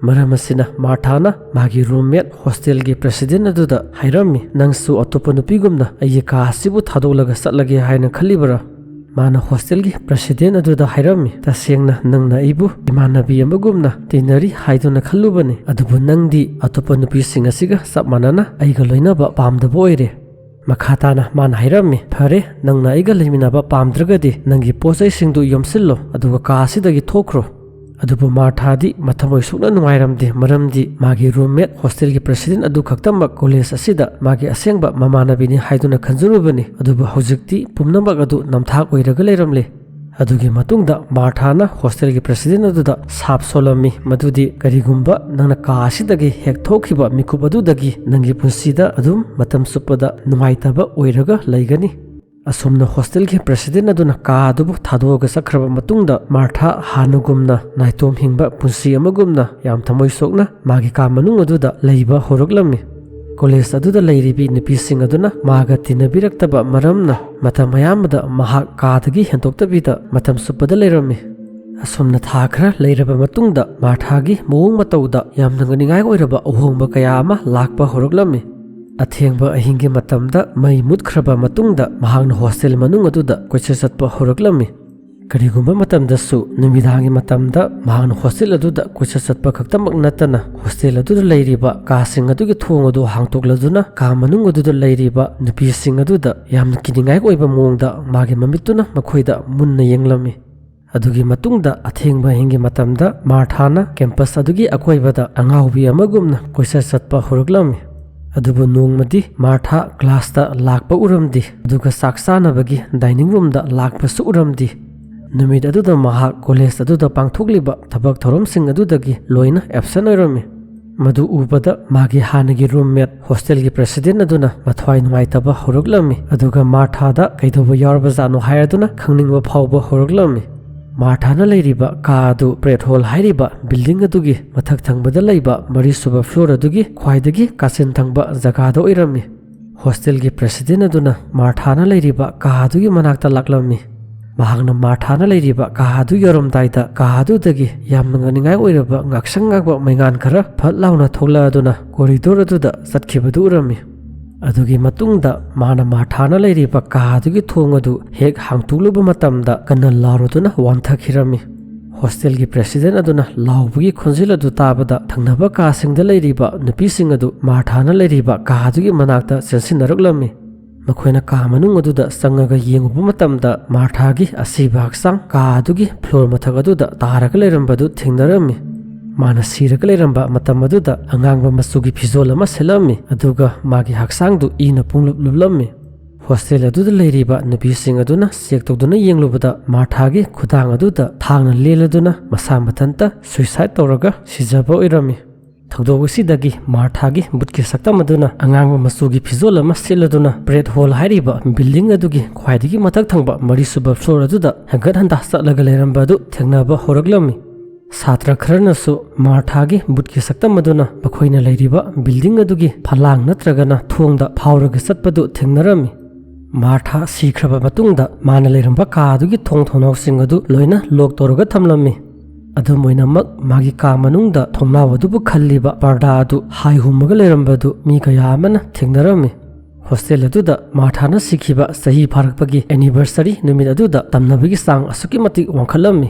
ꯃꯔꯝ ꯑꯁꯤꯅ ꯃꯥꯔꯊꯥꯅ ꯃꯥꯒꯤ ꯔꯨꯝꯃꯦꯠ, ꯍꯣꯁꯇꯦꯜꯒꯤ ꯄ꯭ꯔꯦꯁꯤꯗꯦꯟ ꯑꯗꯨꯗ ꯍꯥꯏꯔꯝꯃꯤ, "ꯅꯪꯁꯨ ꯑꯇꯣꯞꯄ ꯅꯨꯄꯤꯒꯨꯝꯅ ꯑꯩꯒꯤ ꯀꯥ ꯑꯁꯤꯕꯨ ꯊꯥꯗꯣꯛꯂꯒ ꯆꯠꯂꯒꯦ ꯍꯥꯏꯅ ꯈꯜꯂꯤꯕꯔꯥ?" ꯃꯥꯅ ꯍꯣꯁꯇꯦꯜꯒꯤ ꯄ꯭ꯔꯦꯁꯤꯗꯦꯟ ꯑꯗꯨꯗ ꯍꯥꯏꯔꯝꯃꯤ, "ꯇꯁꯦꯡꯅ ꯅꯪꯅ ꯑꯩꯕꯨ ꯏꯃꯥꯟꯅꯕꯤ ꯑꯃꯒꯨꯝꯅ ꯇꯤꯟꯅꯔꯤ ꯍꯥꯏꯗꯨꯅ ꯈꯜꯂꯨꯕꯅꯤ, ꯑꯗꯨꯕꯨ ꯅꯪꯗꯤ ꯑꯇꯣꯞꯄ ꯅꯨꯄꯤꯁꯤꯡ ꯑꯁꯤꯒ ꯆꯞ ꯃꯥꯟꯅꯅ ꯑꯩꯒ ꯂꯣꯏꯅꯕ ꯄꯥꯝꯗꯕ ꯑꯣꯏꯔꯦ꯫" ꯃꯈꯥ ꯇꯥꯅ ꯃꯥꯅ ꯍꯥꯏꯔꯝꯃꯤ, "ꯐꯔꯦ, ꯅꯪꯅ ꯑꯩꯒ ꯂꯩꯃꯤꯟꯅꯕ ꯄꯥꯝꯗ꯭ꯔꯒꯗꯤ ꯅꯪꯒꯤ ꯄꯣꯠ ꯆꯩꯁꯤꯡꯗꯨ ꯌꯣꯝꯁꯤꯜꯂꯣ, ꯑꯗꯨꯒ ꯀꯥ ꯑꯁꯤꯗꯒꯤ ꯊꯣꯛꯈ꯭ꯔꯣ꯫" ꯑꯗꯨꯕꯨ ꯃꯥꯔꯊꯥꯗꯤ ꯃꯊꯃꯣꯏ ꯁꯨꯛꯅ ꯅꯨꯡꯉꯥꯏꯔꯝꯗꯦ, ꯃꯔꯝꯗꯤ ꯃꯥꯒꯤ ꯔꯨꯝꯃꯦꯠ, ꯍꯣꯁꯇꯦꯜꯒꯤ ꯄ꯭ꯔꯦꯁꯤꯗꯦꯟ ꯑꯗꯨ ꯈꯛꯇꯃꯛ ꯀꯣꯂꯦꯖ ꯑꯁꯤꯗ ꯃꯥꯒꯤ ꯑꯁꯦꯡꯕ ꯃꯃꯥꯟꯅꯕꯤꯅꯤ ꯍꯥꯏꯗꯨꯅ ꯈꯟꯖꯔꯨꯕꯅꯤ꯫ ꯑꯗꯨꯕꯨ ꯍꯧꯖꯤꯛꯇꯤ ꯄꯨꯝꯅꯃꯛ ꯑꯗꯨ ꯅꯝꯊꯥꯛ ꯑꯣꯏꯔꯒ ꯂꯩꯔꯝꯂꯦ꯫ ꯑꯗꯨꯒꯤ ꯃꯇꯨꯡꯗ ꯃꯥꯔꯊꯥꯅ ꯍꯣꯁꯇꯦꯜꯒꯤ ꯄ꯭ꯔꯦꯁꯤꯗꯦꯟ ꯑꯗꯨꯗ ꯁꯥꯞ ꯁꯣꯜꯂꯝꯃꯤ ꯃꯗꯨꯗꯤ, "ꯀꯔꯤꯒꯨꯝꯕ ꯅꯪꯅ ꯀꯥ ꯑꯁꯤꯗꯒꯤ ꯍꯦꯛ ꯊꯣꯛꯈꯤꯕ ꯃꯤꯀꯨꯞ ꯑꯗꯨꯗꯒꯤ ꯅꯪꯒꯤ ꯄꯨꯟꯁꯤꯗ ꯑꯗꯨꯝ ꯃꯇꯝ ꯆꯨꯞꯄꯗ ꯅꯨꯡꯉꯥꯏꯇꯕ ꯑꯣꯏꯔꯒ ꯂꯩꯒꯅꯤ꯫" ꯑꯁꯨꯝꯅ ꯍꯣꯁꯇꯦꯜꯒꯤ ꯄ꯭ꯔꯦꯁꯤꯗꯦꯟ ꯑꯗꯨꯅ ꯀꯥ ꯑꯗꯨꯕꯨ ꯊꯥꯗꯣꯛꯑꯒ ꯆꯠꯈ꯭ꯔꯕ ꯃꯇꯨꯡꯗ, ꯃꯥꯔꯊꯥ ꯍꯥꯟꯅꯒꯨꯝꯅ ꯅꯥꯏꯇꯣꯝ ꯍꯤꯡꯕ ꯄꯨꯟꯁꯤ ꯑꯃꯒꯨꯝꯅ ꯌꯥꯝ ꯊꯃꯣꯏ ꯁꯣꯛꯅ ꯃꯥꯒꯤ ꯀꯥ ꯃꯅꯨꯡ ꯑꯗꯨꯗ ꯂꯩꯕ ꯍꯧꯔꯛꯂꯝꯃꯤ꯫ ꯀꯣꯂꯦꯖ ꯑꯗꯨꯗ ꯂꯩꯔꯤꯕꯤ ꯅꯨꯄꯤꯁꯤꯡ ꯑꯗꯨꯅ ꯃꯥꯒ ꯇꯤꯟꯅꯕꯤꯔꯛꯇꯕ ꯃꯔꯝꯅ, ꯃꯇꯝ ꯑꯌꯥꯝꯕꯗ ꯃꯍꯥꯛ ꯀꯥꯗꯒꯤ ꯍꯦꯟꯗꯣꯛꯇꯕꯤꯗ ꯃꯇꯝ ꯆꯨꯞꯄꯗ ꯂꯩꯔꯝꯃꯤ꯫ ꯑꯁꯨꯝꯅ ꯊꯥ ꯈꯔ ꯂꯩꯔꯕ ꯃꯇꯨꯡꯗ, ꯃꯥꯔꯊꯥꯒꯤ ꯃꯑꯣꯡ ꯃꯇꯧꯗ ꯌꯥꯝꯅ ꯉꯛꯅꯤꯡꯉꯥꯏ ꯑꯣꯏꯔꯕ ꯑꯍꯣꯡꯕ ꯀꯌꯥ ꯑꯃ ꯂꯥꯛꯄ ꯍꯧꯔꯛꯂꯝꯃꯤ꯫ ꯑꯊꯦꯡꯕ ꯑꯍꯤꯡꯒꯤ ꯃꯇꯝꯗ ꯃꯩ ꯃꯨꯠꯈ꯭ꯔꯕ ꯃꯇꯨꯡꯗ, ꯃꯍꯥꯛꯅ ꯍꯣꯁꯇꯦꯜ ꯃꯅꯨꯡ ꯑꯗꯨꯗ ꯀꯣꯏꯆꯠ ꯆꯠꯄ ꯍꯧꯔꯛꯂꯝꯃꯤ꯫ ꯀꯔꯤꯒꯨꯝꯕ ꯃꯇꯝꯗꯁꯨ ꯅꯨꯃꯤꯗꯥꯡꯒꯤ ꯃꯇꯝꯗ ꯃꯍꯥꯛꯅ ꯍꯣꯁꯇꯦꯜ ꯑꯗꯨꯗ ꯀꯣꯏꯆꯠ ꯆꯠꯄ ꯈꯛꯇꯃꯛ ꯅꯠꯇꯅ, ꯍꯣꯁꯇꯦꯜ ꯑꯗꯨꯗ ꯂꯩꯔꯤꯕ ꯀꯥꯁꯤꯡ ꯑꯗꯨꯒꯤ ꯊꯣꯡ ꯑꯗꯨ ꯍꯥꯡꯇꯣꯛꯂꯗꯨꯅ, ꯀꯥ ꯃꯅꯨꯡ ꯑꯗꯨꯗ ꯂꯩꯔꯤꯕ ꯅꯨꯄꯤꯁꯤꯡ ꯑꯗꯨꯗ ꯌꯥꯝꯅ ꯀꯤꯅꯤꯡꯉꯥꯏ ꯑꯣꯏꯕ ꯃꯑꯣꯡꯗ ꯃꯥꯒꯤ ꯃꯃꯤꯠꯇꯨꯅ ꯃꯈꯣꯏꯗ ꯃꯨꯟꯅ ꯌꯦꯡꯂꯝꯃꯤ꯫ ꯑꯗꯨꯒꯤ ꯃꯇꯨꯡꯗ ꯑꯊꯦꯡꯕ ꯑꯍꯤꯡꯒꯤ ꯃꯇꯝꯗ ꯃꯥꯔꯊꯥꯅ ꯀꯦꯝꯄꯁ ꯑꯗꯨꯒꯤ ꯑꯀꯣꯏꯕꯗ ꯑꯉꯥꯎꯕꯤ ꯑꯃꯒꯨꯝꯅ ꯀꯣꯏꯆꯠ ꯆꯠꯄ ꯍꯧꯔꯛꯂꯝꯃꯤ꯫ ꯑꯗꯨꯕꯨ ꯅꯣꯡꯃꯗꯤ ꯃꯥꯔꯊꯥ ꯀ꯭ꯂꯥꯁꯇ ꯂꯥꯛꯄ ꯎꯔꯝꯗꯦ, ꯑꯗꯨꯒ ꯆꯥꯛ ꯆꯥꯅꯕꯒꯤ ꯗꯥꯏꯅꯤꯡ ꯔꯨꯝꯗ ꯂꯥꯛꯄꯁꯨ ꯎꯔꯝꯗꯦ꯫ ꯅꯨꯃꯤꯠ ꯑꯗꯨꯗ ꯃꯍꯥꯛ ꯀꯣꯂꯦꯖ ꯑꯗꯨꯗ ꯄꯥꯡꯊꯣꯛꯂꯤꯕ ꯊꯕꯛ ꯊꯧꯔꯝꯁꯤꯡ ꯑꯗꯨꯗꯒꯤ ꯂꯣꯏꯅ ꯑꯦꯕꯁꯦꯟ ꯑꯣꯏꯔꯝꯃꯤ꯫ ꯃꯗꯨ ꯎꯕꯗ ꯃꯥꯒꯤ ꯍꯥꯟꯅꯒꯤ ꯔꯨꯝꯃꯦꯠ, ꯍꯣꯁꯇꯦꯜꯒꯤ ꯄ꯭ꯔꯦꯁꯤꯗꯦꯟ ꯑꯗꯨꯅ ꯃꯊ꯭ꯋꯥꯏ ꯅꯨꯡꯉꯥꯏꯇꯕ ꯍꯧꯔꯛꯂꯝꯃꯤ, ꯑꯗꯨꯒ ꯃꯥꯔꯊꯥꯗ ꯀꯩꯗꯧꯕ ꯌꯥꯎꯔꯕꯖꯥꯠꯅꯣ ꯍꯥꯏꯔꯗꯨꯅ ꯈꯪꯅꯤꯡꯕ ꯐꯥꯎꯕ ꯍꯧꯔꯛꯂꯝꯃꯤ꯫ ꯃꯥꯔꯊꯥꯅ ꯂꯩꯔꯤꯕ ꯀꯥ ꯑꯗꯨ ꯄ꯭ꯔꯦꯠ ꯍꯣꯜ ꯍꯥꯏꯔꯤꯕ ꯕꯤꯜꯗꯤꯡ ꯑꯗꯨꯒꯤ ꯃꯊꯛ ꯊꯪꯕꯗ ꯂꯩꯕ ꯃꯔꯤꯁꯨꯕ ꯐ꯭ꯂꯣꯔ ꯑꯗꯨꯒꯤ ꯈ꯭ꯋꯥꯏꯗꯒꯤ ꯀꯥꯆꯤꯟ ꯊꯪꯕ ꯖꯒꯥꯗ ꯑꯣꯏꯔꯝꯃꯤ꯫ ꯍꯣꯁꯇꯦꯜꯒꯤ ꯄ꯭ꯔꯦꯁꯤꯗꯦꯟ ꯑꯗꯨꯅ ꯃꯥꯔꯊꯥꯅ ꯂꯩꯔꯤꯕ ꯀꯥ ꯑꯗꯨꯒꯤ ꯃꯅꯥꯛꯇ ꯂꯥꯛꯂꯝꯃꯤ꯫ ꯃꯍꯥꯛꯅ ꯃꯥꯔꯊꯥꯅ ꯂꯩꯔꯤꯕ ꯀꯥ ꯑꯗꯨ ꯌꯧꯔꯝꯗꯥꯏꯗ, ꯀꯥ ꯑꯗꯨꯗꯒꯤ ꯌꯥꯝꯅ ꯉꯛꯅꯤꯡꯉꯥꯏ ꯑꯣꯏꯔꯕ ꯉꯥꯛꯁꯪ ꯉꯥꯡꯕ ꯃꯩꯉꯥꯟ ꯈꯔ ꯐꯠ ꯂꯥꯎꯅ ꯊꯣꯛꯂꯛꯑꯗꯨꯅ ꯀꯣꯔꯤꯗꯣꯔ ꯑꯗꯨꯗ ꯆꯠꯈꯤꯕꯗꯨ ꯎꯔꯝꯃꯤ꯫ ꯑꯗꯨꯒꯤ ꯃꯇꯨꯡꯗ ꯃꯥꯅ ꯃꯥꯔꯊꯥꯅ ꯂꯩꯔꯤꯕ ꯀꯥ ꯑꯗꯨꯒꯤ ꯊꯣꯡ ꯑꯗꯨ ꯍꯦꯛ ꯍꯥꯡꯇꯣꯛꯂꯨꯕ ꯃꯇꯝꯗ, ꯀꯟꯅ ꯂꯥꯎꯔꯗꯨꯅ ꯋꯥꯟꯊꯈꯤꯔꯝꯃꯤ꯫ ꯍꯣꯁꯇꯦꯜꯒꯤ ꯄ꯭ꯔꯦꯁꯤꯗꯦꯟ ꯑꯗꯨꯅ ꯂꯥꯎꯕꯒꯤ ꯈꯣꯟꯖꯦꯜ ꯑꯗꯨ ꯇꯥꯕꯗ, ꯊꯪꯅꯕ ꯀꯥꯁꯤꯡꯗ ꯂꯩꯔꯤꯕ ꯅꯨꯄꯤꯁꯤꯡ ꯑꯗꯨ ꯃꯥꯔꯊꯥꯅ ꯂꯩꯔꯤꯕ ꯀꯥ ꯑꯗꯨꯒꯤ ꯃꯅꯥꯛꯇ ꯆꯦꯟꯁꯤꯟꯅꯔꯛꯂꯝꯃꯤ꯫ ꯃꯈꯣꯏꯅ ꯀꯥ ꯃꯅꯨꯡ ꯑꯗꯨꯗ ꯆꯪꯉꯒ ꯌꯦꯡꯉꯨꯕ ꯃꯇꯝꯗ, ꯃꯥꯔꯊꯥꯒꯤ ꯑꯁꯤꯕ ꯍꯛꯆꯥꯡ ꯀꯥ ꯑꯗꯨꯒꯤ ꯐ꯭ꯂꯣꯔ ꯃꯊꯛ ꯑꯗꯨꯗ ꯇꯥꯔꯒ ꯂꯩꯔꯝꯕꯗꯨ ꯊꯦꯡꯅꯔꯝꯃꯤ꯫ ꯃꯥꯅ ꯁꯤꯔꯒ ꯂꯩꯔꯝꯕ ꯃꯇꯝ ꯑꯗꯨꯗ, ꯑꯉꯥꯡꯕ ꯃꯆꯨꯒꯤ ꯐꯤꯖꯣꯜ ꯑꯃ ꯁꯦꯠꯂꯝꯃꯤ, ꯑꯗꯨꯒ ꯃꯥꯒꯤ ꯍꯛꯆꯥꯡꯗꯨ ꯏꯅ ꯄꯨꯡꯂꯨꯞ ꯂꯨꯞꯂꯝꯃꯤ꯫ ꯍꯣꯁꯇꯦꯜ ꯑꯗꯨꯗ ꯂꯩꯔꯤꯕ ꯅꯨꯄꯤꯁꯤꯡ ꯑꯗꯨꯅ ꯆꯦꯛ ꯇꯧꯗꯨꯅ ꯌꯦꯡꯂꯨꯕꯗ, ꯃꯥꯔꯊꯥꯒꯤ ꯈꯨꯗꯥꯡ ꯑꯗꯨꯗ ꯊꯥꯡꯅ ꯂꯦꯜꯂꯗꯨꯅ ꯃꯁꯥ ꯃꯊꯟꯇ ꯁꯨꯏꯁꯥꯏꯗ ꯇꯧꯔꯒ ꯁꯤꯖꯕ ꯑꯣꯏꯔꯝꯃꯤ꯫ ꯊꯧꯗꯣꯛ ꯑꯁꯤꯗꯒꯤ ꯃꯥꯔꯊꯥꯒꯤ ꯚꯨꯠꯀꯤ ꯁꯛꯇꯝ ꯑꯗꯨꯅ ꯑꯉꯥꯡꯕ ꯃꯆꯨꯒꯤ ꯐꯤꯖꯣꯜ ꯑꯃ ꯁꯦꯠꯂꯗꯨꯅ ꯕ꯭ꯔꯦꯠ ꯍꯣꯜ ꯍꯥꯏꯔꯤꯕ ꯕꯤꯜꯗꯤꯡ ꯑꯗꯨꯒꯤ ꯈ꯭ꯋꯥꯏꯗꯒꯤ ꯃꯊꯛ ꯊꯪꯕ ꯃꯔꯤꯁꯨꯕ ꯐ꯭ꯂꯣꯔ ꯑꯗꯨꯗ ꯍꯟꯒꯠ ꯍꯟꯗꯥ ꯆꯠꯂꯒ ꯂꯩꯔꯝꯕ ꯑꯗꯨ ꯊꯦꯡꯅꯕ ꯍꯧꯔꯛꯂꯝꯃꯤ꯫ ꯁꯥꯇ꯭ꯔ ꯈꯔꯅꯁꯨ ꯃꯥꯔꯊꯥꯒꯤ ꯚꯨꯠꯀꯤ ꯁꯛꯇꯝ ꯑꯗꯨꯅ ꯃꯈꯣꯏꯅ ꯂꯩꯔꯤꯕ ꯕꯤꯜꯗꯤꯡ ꯑꯗꯨꯒꯤ ꯐꯂꯥꯡ ꯅꯠꯇ꯭ꯔꯒꯅ ꯊꯣꯡꯗ ꯐꯥꯎꯔꯒ ꯆꯠꯄꯗꯨ ꯊꯦꯡꯅꯔꯝꯃꯤ꯫ ꯃꯥꯔꯊꯥ ꯁꯤꯈ꯭ꯔꯕ ꯃꯇꯨꯡꯗ ꯃꯥꯅ ꯂꯩꯔꯝꯕ ꯀꯥ ꯑꯗꯨꯒꯤ ꯊꯣꯡ ꯊꯣꯡꯅꯥꯎꯁꯤꯡ ꯑꯗꯨ ꯂꯣꯏꯅ ꯂꯣꯛ ꯇꯧꯔꯒ ꯊꯝꯂꯝꯃꯤ꯫ ꯑꯗꯨꯝ ꯑꯣꯏꯅꯃꯛ, ꯃꯥꯒꯤ ꯀꯥ ꯃꯅꯨꯡꯗ ꯊꯣꯡꯅꯥꯎ ꯑꯗꯨꯕꯨ ꯈꯜꯂꯤꯕ ꯄꯔꯗꯥ ꯑꯗꯨ ꯍꯥꯏ ꯍꯨꯝꯃꯒ ꯂꯩꯔꯝꯕ ꯑꯗꯨ ꯃꯤ ꯀꯌꯥ ꯑꯃꯅ ꯊꯦꯡꯅꯔꯝꯃꯤ꯫ ꯍꯣꯁꯇꯦꯜ ꯑꯗꯨꯗ ꯃꯥꯔꯊꯥꯅ ꯁꯤꯈꯤꯕ ꯆꯍꯤ ꯐꯥꯔꯛꯄꯒꯤ ꯑꯦꯅꯤꯚꯔꯁꯔꯤ ꯅꯨꯃꯤꯠ ꯑꯗꯨꯗ ꯇꯝꯅꯕꯒꯤ ꯆꯥꯡ ꯑꯁꯨꯛꯀꯤ ꯃꯇꯤꯛ ꯋꯥꯡꯈꯠꯂꯝꯃꯤ꯫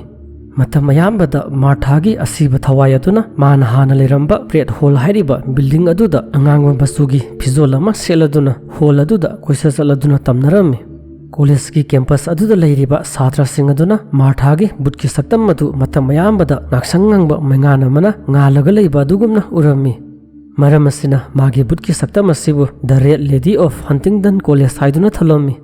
ꯃꯇꯝ ꯑꯌꯥꯝꯕꯗ ꯃꯥꯔꯊꯥꯒꯤ ꯑꯁꯤꯕ ꯊꯋꯥꯏ ꯑꯗꯨꯅ ꯃꯥꯅ ꯍꯥꯟꯅ ꯂꯩꯔꯝꯕ ꯕ꯭ꯔꯦꯠ ꯍꯣꯜ ꯍꯥꯏꯔꯤꯕ ꯕꯤꯜꯗꯤꯡ ꯑꯗꯨꯗ ꯑꯉꯥꯡꯕ ꯃꯆꯨꯒꯤ ꯐꯤꯖꯣꯜ ꯑꯃ ꯁꯦꯠꯂꯗꯨꯅ ꯍꯣꯜ ꯑꯗꯨꯗ ꯀꯣꯏꯆꯠ ꯆꯠꯂꯗꯨꯅ ꯇꯝꯅꯔꯝꯃꯤ꯫ ꯀꯣꯂꯦꯖꯀꯤ ꯀꯦꯝꯄꯁ ꯑꯗꯨꯗ ꯂꯩꯔꯤꯕ ꯁꯥꯇ꯭ꯔꯁꯤꯡ ꯑꯗꯨꯅ ꯃꯥꯔꯊꯥꯒꯤ ꯕꯨꯠꯀꯤ ꯁꯛꯇꯝ ꯑꯗꯨ ꯃꯇꯝ ꯑꯌꯥꯝꯕꯗ ꯉꯥꯡꯁꯪ ꯉꯥꯡꯕ ꯃꯩꯉꯥꯟ ꯑꯃꯅ ꯉꯥꯜꯂꯒ ꯂꯩꯕ ꯑꯗꯨꯒꯨꯝꯅ ꯎꯔꯝꯃꯤ꯫ ꯃꯔꯝ ꯑꯁꯤꯅ ꯃꯥꯒꯤ ꯕꯨꯠꯀꯤ ꯁꯛꯇꯝ ꯑꯁꯤꯕꯨ The Red Lady of Huntingdon College ꯍꯥꯏꯗꯨꯅ ꯊꯣꯜꯂꯝꯃꯤ꯫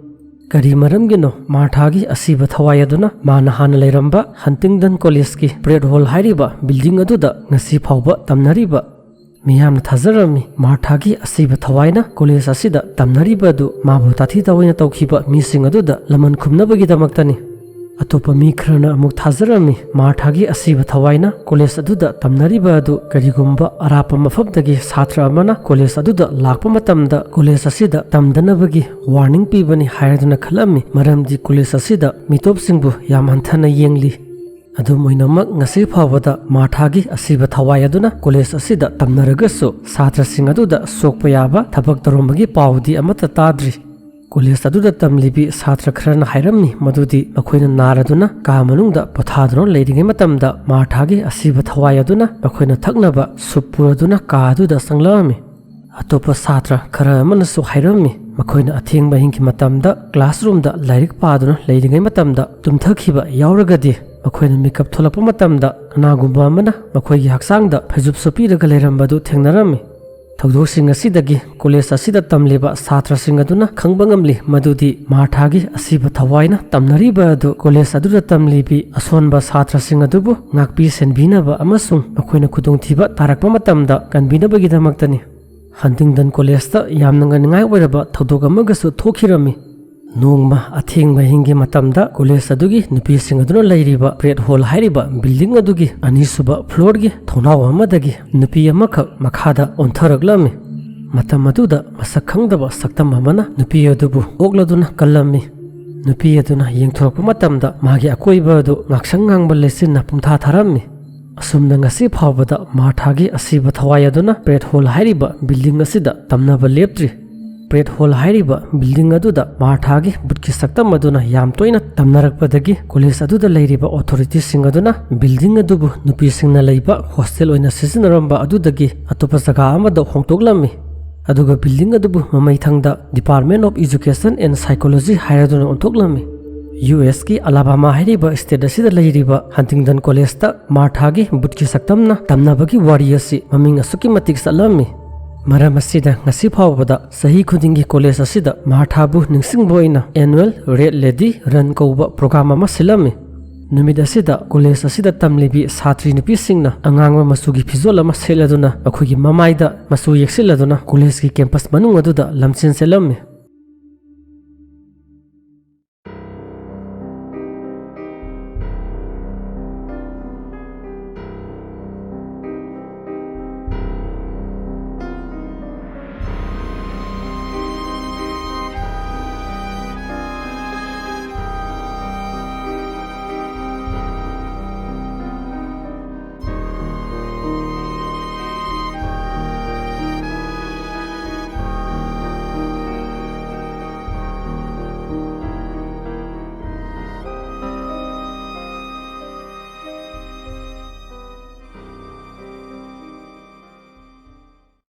ꯀꯔꯤ ꯃꯔꯝꯒꯤꯅꯣ ꯃꯥꯔꯊꯥꯒꯤ ꯑꯁꯤꯕ ꯊꯋꯥꯏ ꯑꯗꯨꯅ ꯃꯥꯅ ꯍꯥꯟꯅ ꯂꯩꯔꯝꯕ ꯍꯟꯇꯤꯡꯗꯟ ꯀꯣꯂꯦꯖꯀꯤ ꯕ꯭ꯔꯦꯠ ꯍꯣꯜ ꯍꯥꯏꯔꯤꯕ ꯕꯤꯜꯗꯤꯡ ꯑꯗꯨꯗ ꯉꯁꯤ ꯐꯥꯎꯕ ꯇꯝꯅꯔꯤꯕ? ꯃꯤꯌꯥꯝꯅ ꯊꯥꯖꯔꯝꯃꯤ ꯃꯥꯔꯊꯥꯒꯤ ꯑꯁꯤꯕ ꯊꯋꯥꯏꯅ ꯀꯣꯂꯦꯖ ꯑꯁꯤꯗ ꯇꯝꯅꯔꯤꯕ ꯑꯗꯨ ꯃꯥꯕꯨ ꯇꯥꯊꯤ ꯇꯥꯑꯣꯏꯅ ꯇꯧꯈꯤꯕ ꯃꯤꯁꯤꯡ ꯑꯗꯨꯗ ꯂꯃꯟ ꯈꯨꯝꯅꯕꯒꯤꯗꯃꯛꯇꯅꯤ꯫ ꯑꯇꯣꯞꯄ ꯃꯤ ꯈꯔꯅ ꯑꯃꯨꯛ ꯊꯥꯖꯔꯝꯃꯤ ꯃꯥꯔꯊꯥꯒꯤ ꯑꯁꯤꯕ ꯊꯋꯥꯏꯅ ꯀꯣꯂꯦꯖ ꯑꯗꯨꯗ ꯇꯝꯅꯔꯤꯕ ꯑꯗꯨ ꯀꯔꯤꯒꯨꯝꯕ ꯑꯔꯥꯞꯄ ꯃꯐꯝꯗꯒꯤ ꯁꯥꯇ꯭ꯔ ꯑꯃꯅ ꯀꯣꯂꯦꯖ ꯑꯗꯨꯗ ꯂꯥꯛꯄ ꯃꯇꯝꯗ ꯀꯣꯂꯦꯖ ꯑꯁꯤꯗ ꯇꯝꯗꯅꯕꯒꯤ ꯋꯥꯔꯅꯤꯡ ꯄꯤꯕꯅꯤ ꯍꯥꯏꯔꯗꯨꯅ ꯈꯜꯂꯝꯃꯤ, ꯃꯔꯝꯗꯤ ꯀꯣꯂꯦꯖ ꯑꯁꯤꯗ ꯃꯤꯇꯣꯞꯁꯤꯡꯕꯨ ꯌꯥꯝ ꯍꯟꯊꯅ ꯌꯦꯡꯂꯤ꯫ ꯑꯗꯨꯝ ꯑꯣꯏꯅꯃꯛ, ꯉꯁꯤ ꯐꯥꯎꯕꯗ ꯃꯥꯔꯊꯥꯒꯤ ꯑꯁꯤꯕ ꯊꯋꯥꯏ ꯑꯗꯨꯅ ꯀꯣꯂꯦꯖ ꯑꯁꯤꯗ ꯇꯝꯅꯔꯒꯁꯨ ꯁꯥꯇ꯭ꯔꯁꯤꯡ ꯑꯗꯨꯗ ꯁꯣꯛꯄ ꯌꯥꯕ ꯊꯕꯛ ꯇꯧꯔꯝꯕꯒꯤ ꯄꯥꯎꯗꯤ ꯑꯃꯠꯇ ꯇꯥꯗ꯭ꯔꯤ꯫ ꯀꯣꯂꯦꯖ ꯑꯗꯨꯗ ꯇꯝꯂꯤꯕꯤ ꯁꯥꯇ꯭ꯔ ꯈꯔꯅ ꯍꯥꯏꯔꯝꯃꯤ ꯃꯗꯨꯗꯤ ꯃꯈꯣꯏꯅ ꯅꯥꯔꯗꯨꯅ ꯀꯥ ꯃꯅꯨꯡꯗ ꯄꯣꯊꯥꯗꯨꯅ ꯂꯩꯔꯤꯉꯩ ꯃꯇꯝꯗ ꯃꯥꯔꯊꯥꯒꯤ ꯑꯁꯤꯕ ꯊꯋꯥꯏ ꯑꯗꯨꯅ ꯃꯈꯣꯏꯅ ꯊꯛꯅꯕ ꯁꯨꯞ ꯄꯨꯔꯗꯨꯅ ꯀꯥ ꯑꯗꯨꯗ ꯆꯪꯂꯛꯑꯝꯃꯤ꯫ ꯑꯇꯣꯞꯄ ꯁꯥꯇ꯭ꯔ ꯈꯔ ꯑꯃꯅꯁꯨ ꯍꯥꯏꯔꯝꯃꯤ ꯃꯈꯣꯏꯅ ꯑꯊꯦꯡꯕ ꯑꯍꯤꯡꯒꯤ ꯃꯇꯝꯗ ꯀ꯭ꯂꯥꯁꯔꯨꯝꯗ ꯂꯥꯏꯔꯤꯛ ꯄꯥꯗꯨꯅ ꯂꯩꯔꯤꯉꯩ ꯃꯇꯝꯗ ꯇꯨꯝꯊꯈꯤꯕ ꯌꯥꯎꯔꯒꯗꯤ ꯃꯈꯣꯏꯅ ꯃꯤꯀꯞ ꯊꯣꯛꯂꯛꯄ ꯃꯇꯝꯗ ꯀꯅꯥꯒꯨꯝꯕ ꯑꯃꯅ ꯃꯈꯣꯏꯒꯤ ꯍꯛꯆꯥꯡꯗ ꯐꯩꯖꯨꯞ ꯁꯨꯞꯄꯤꯔꯒ ꯂꯩꯔꯝꯕꯗꯨ ꯊꯦꯡꯅꯔꯝꯃꯤ꯫ ꯊꯧꯗꯣꯛꯁꯤꯡ ꯑꯁꯤꯗꯒꯤ ꯀꯣꯂꯦꯖ ꯑꯁꯤꯗ ꯇꯝꯂꯤꯕ ꯁꯥꯇ꯭ꯔꯁꯤꯡ ꯑꯗꯨꯅ ꯈꯪꯕ ꯉꯝꯂꯤ ꯃꯗꯨꯗꯤ ꯃꯥꯔꯊꯥꯒꯤ ꯑꯁꯤꯕ ꯊꯋꯥꯏꯅ ꯇꯝꯅꯔꯤꯕ ꯑꯗꯨ ꯀꯣꯂꯦꯖ ꯑꯗꯨꯗ ꯇꯝꯂꯤꯕꯤ ꯑꯁꯣꯟꯕ ꯁꯥꯇ꯭ꯔꯁꯤꯡ ꯑꯗꯨꯕꯨ ꯉꯥꯛꯄꯤ ꯁꯦꯟꯕꯤꯅꯕ ꯑꯃꯁꯨꯡ ꯃꯈꯣꯏꯅ ꯈꯨꯗꯣꯡꯊꯤꯕ ꯇꯥꯔꯛꯄ ꯃꯇꯝꯗ ꯀꯟꯕꯤꯅꯕꯒꯤꯗꯃꯛꯇꯅꯤ꯫ ꯍꯟꯇꯤꯡꯇꯟ ꯀꯣꯂꯦꯖꯇ ꯌꯥꯝꯅ ꯉꯥꯅꯤꯡꯉꯥꯏ ꯑꯣꯏꯔꯕ ꯊꯧꯗꯣꯛ ꯑꯃꯒꯁꯨ ꯊꯣꯛꯈꯤꯔꯝꯃꯤ꯫ ꯅꯣꯡꯃ ꯑꯊꯦꯡꯕ ꯑꯍꯤꯡꯒꯤ ꯃꯇꯝꯗ ꯀꯣꯂꯦꯖ ꯑꯗꯨꯒꯤ ꯅꯨꯄꯤꯁꯤꯡ ꯑꯗꯨꯅ ꯂꯩꯔꯤꯕ ꯄ꯭ꯔꯦꯠ ꯍꯣꯜ ꯍꯥꯏꯔꯤꯕ ꯕꯤꯜꯗꯤꯡ ꯑꯗꯨꯒꯤ ꯑꯅꯤꯁꯨꯕ ꯐ꯭ꯂꯣꯔꯒꯤ ꯊꯣꯡꯅꯥꯎ ꯑꯃꯗꯒꯤ ꯅꯨꯄꯤ ꯑꯃꯈꯛ ꯃꯈꯥꯗ ꯑꯣꯟꯊꯔꯛꯂꯝꯃꯤ꯫ ꯃꯇꯝ ꯑꯗꯨꯗ ꯃꯁꯛ ꯈꯪꯗꯕ ꯁꯛꯇꯝ ꯑꯃꯅ ꯅꯨꯄꯤ ꯑꯗꯨꯕꯨ ꯑꯣꯛꯂꯗꯨꯅ ꯀꯜꯂꯝꯃꯤ꯫ ꯅꯨꯄꯤ ꯑꯗꯨꯅ ꯌꯦꯡꯊꯣꯔꯛꯄ ꯃꯇꯝꯗ ꯃꯥꯒꯤ ꯑꯀꯣꯏꯕ ꯑꯗꯨ ꯉꯥꯛꯁꯪ ꯉꯥꯡꯕ ꯂꯩꯆꯤꯟꯅ ꯄꯨꯝꯊꯥ ꯊꯥꯔꯝꯃꯤ꯫ ꯑꯁꯨꯝꯅ ꯉꯁꯤ ꯐꯥꯎꯕꯗ ꯃꯥꯔꯊꯥꯒꯤ ꯑꯁꯤꯕ ꯊꯋꯥꯏ ꯑꯗꯨꯅ ꯄ꯭ꯔꯦꯠ ꯍꯣꯜ ꯍꯥꯏꯔꯤꯕ ꯕꯤꯜꯗꯤꯡ ꯑꯁꯤꯗ ꯇꯝꯅꯕ ꯂꯦꯞꯇ꯭ꯔꯤ꯫ ꯄ꯭ꯔꯦꯠ ꯍꯣꯜ ꯍꯥꯏꯔꯤꯕ ꯕꯤꯜꯗꯤꯡ ꯑꯗꯨꯗ ꯃꯥꯔꯊꯥꯒꯤ ꯕꯨꯠꯀꯤ ꯁꯛꯇꯝ ꯑꯗꯨꯅ ꯌꯥꯝ ꯇꯣꯏꯅ ꯇꯝꯅꯔꯛꯄꯗꯒꯤ ꯀꯣꯂꯦꯖ ꯑꯗꯨꯗ ꯂꯩꯔꯤꯕ ꯑꯣꯊꯣꯔꯤꯇꯤꯁꯤꯡ ꯑꯗꯨꯅ ꯕꯤꯜꯗꯤꯡ ꯑꯗꯨꯕꯨ ꯅꯨꯄꯤꯁꯤꯡꯅ ꯂꯩꯕ ꯍꯣꯁꯇꯦꯜ ꯑꯣꯏꯅ ꯁꯤꯖꯤꯟꯅꯔꯝꯕ ꯑꯗꯨꯗꯒꯤ ꯑꯇꯣꯞꯄ ꯖꯒꯥ ꯑꯃꯗ ꯍꯣꯡꯗꯣꯛꯂꯝꯃꯤ꯫ ꯑꯗꯨꯒ ꯕꯤꯜꯗꯤꯡ ꯑꯗꯨꯕꯨ ꯃꯃꯩꯊꯪꯗ Department of Education and Psychology ꯍꯥꯏꯔꯗꯨꯅ ꯑꯣꯟꯊꯣꯛꯂꯝꯃꯤ꯫ ꯌꯨ ꯑꯦꯁꯀꯤ ꯑꯂꯥꯕꯥꯃꯥ ꯍꯥꯏꯔꯤꯕ ꯁ꯭ꯇꯦꯠ ꯑꯁꯤꯗ ꯂꯩꯔꯤꯕ ꯍꯟꯇꯤꯡꯇꯟ ꯀꯣꯂꯦꯖꯇ ꯃꯥꯔꯊꯥꯒꯤ ꯕꯨꯠꯀꯤ ꯁꯛꯇꯝꯅ ꯇꯝꯅꯕꯒꯤ ꯋꯥꯔꯤ ꯑꯁꯤ ꯃꯃꯤꯡ ꯑꯁꯨꯛꯀꯤ ꯃꯇꯤꯛ ꯆꯠꯂꯝꯃꯤ꯫ ꯃꯔꯝ ꯑꯁꯤꯅ ꯉꯁꯤ ꯐꯥꯎꯕꯗ ꯆꯍꯤ ꯈꯨꯗꯤꯡꯒꯤ ꯀꯣꯂꯦꯖ ꯑꯁꯤꯗ ꯃꯥꯔꯊꯥꯕꯨ ꯅꯤꯡꯁꯤꯡꯕ ꯑꯣꯏꯅ annual Red Lady Run ꯀꯧꯕ ꯄ꯭ꯔꯣꯒ꯭ꯔꯥꯝ ꯑꯃ ꯁꯤꯜꯂꯝꯃꯤ꯫ ꯅꯨꯃꯤꯠ ꯑꯁꯤꯗ ꯀꯣꯂꯦꯖ ꯑꯁꯤꯗ ꯇꯝꯂꯤꯕꯤ ꯁꯥꯇ꯭ꯔꯤ ꯅꯨꯄꯤꯁꯤꯡꯅ ꯑꯉꯥꯡꯕ ꯃꯆꯨꯒꯤ ꯐꯤꯖꯣꯜ ꯑꯃ ꯁꯦꯠꯂꯗꯨꯅ ꯃꯈꯣꯏꯒꯤ ꯃꯃꯥꯏꯗ ꯃꯆꯨ ꯌꯦꯛꯁꯤꯜꯂꯗꯨꯅ ꯀꯣꯂꯦꯖꯀꯤ ꯀꯦꯝꯄꯁ ꯃꯅꯨꯡ ꯑꯗꯨꯗ ꯂꯝꯖꯦꯟ ꯆꯦꯜꯂꯝꯃꯤ꯫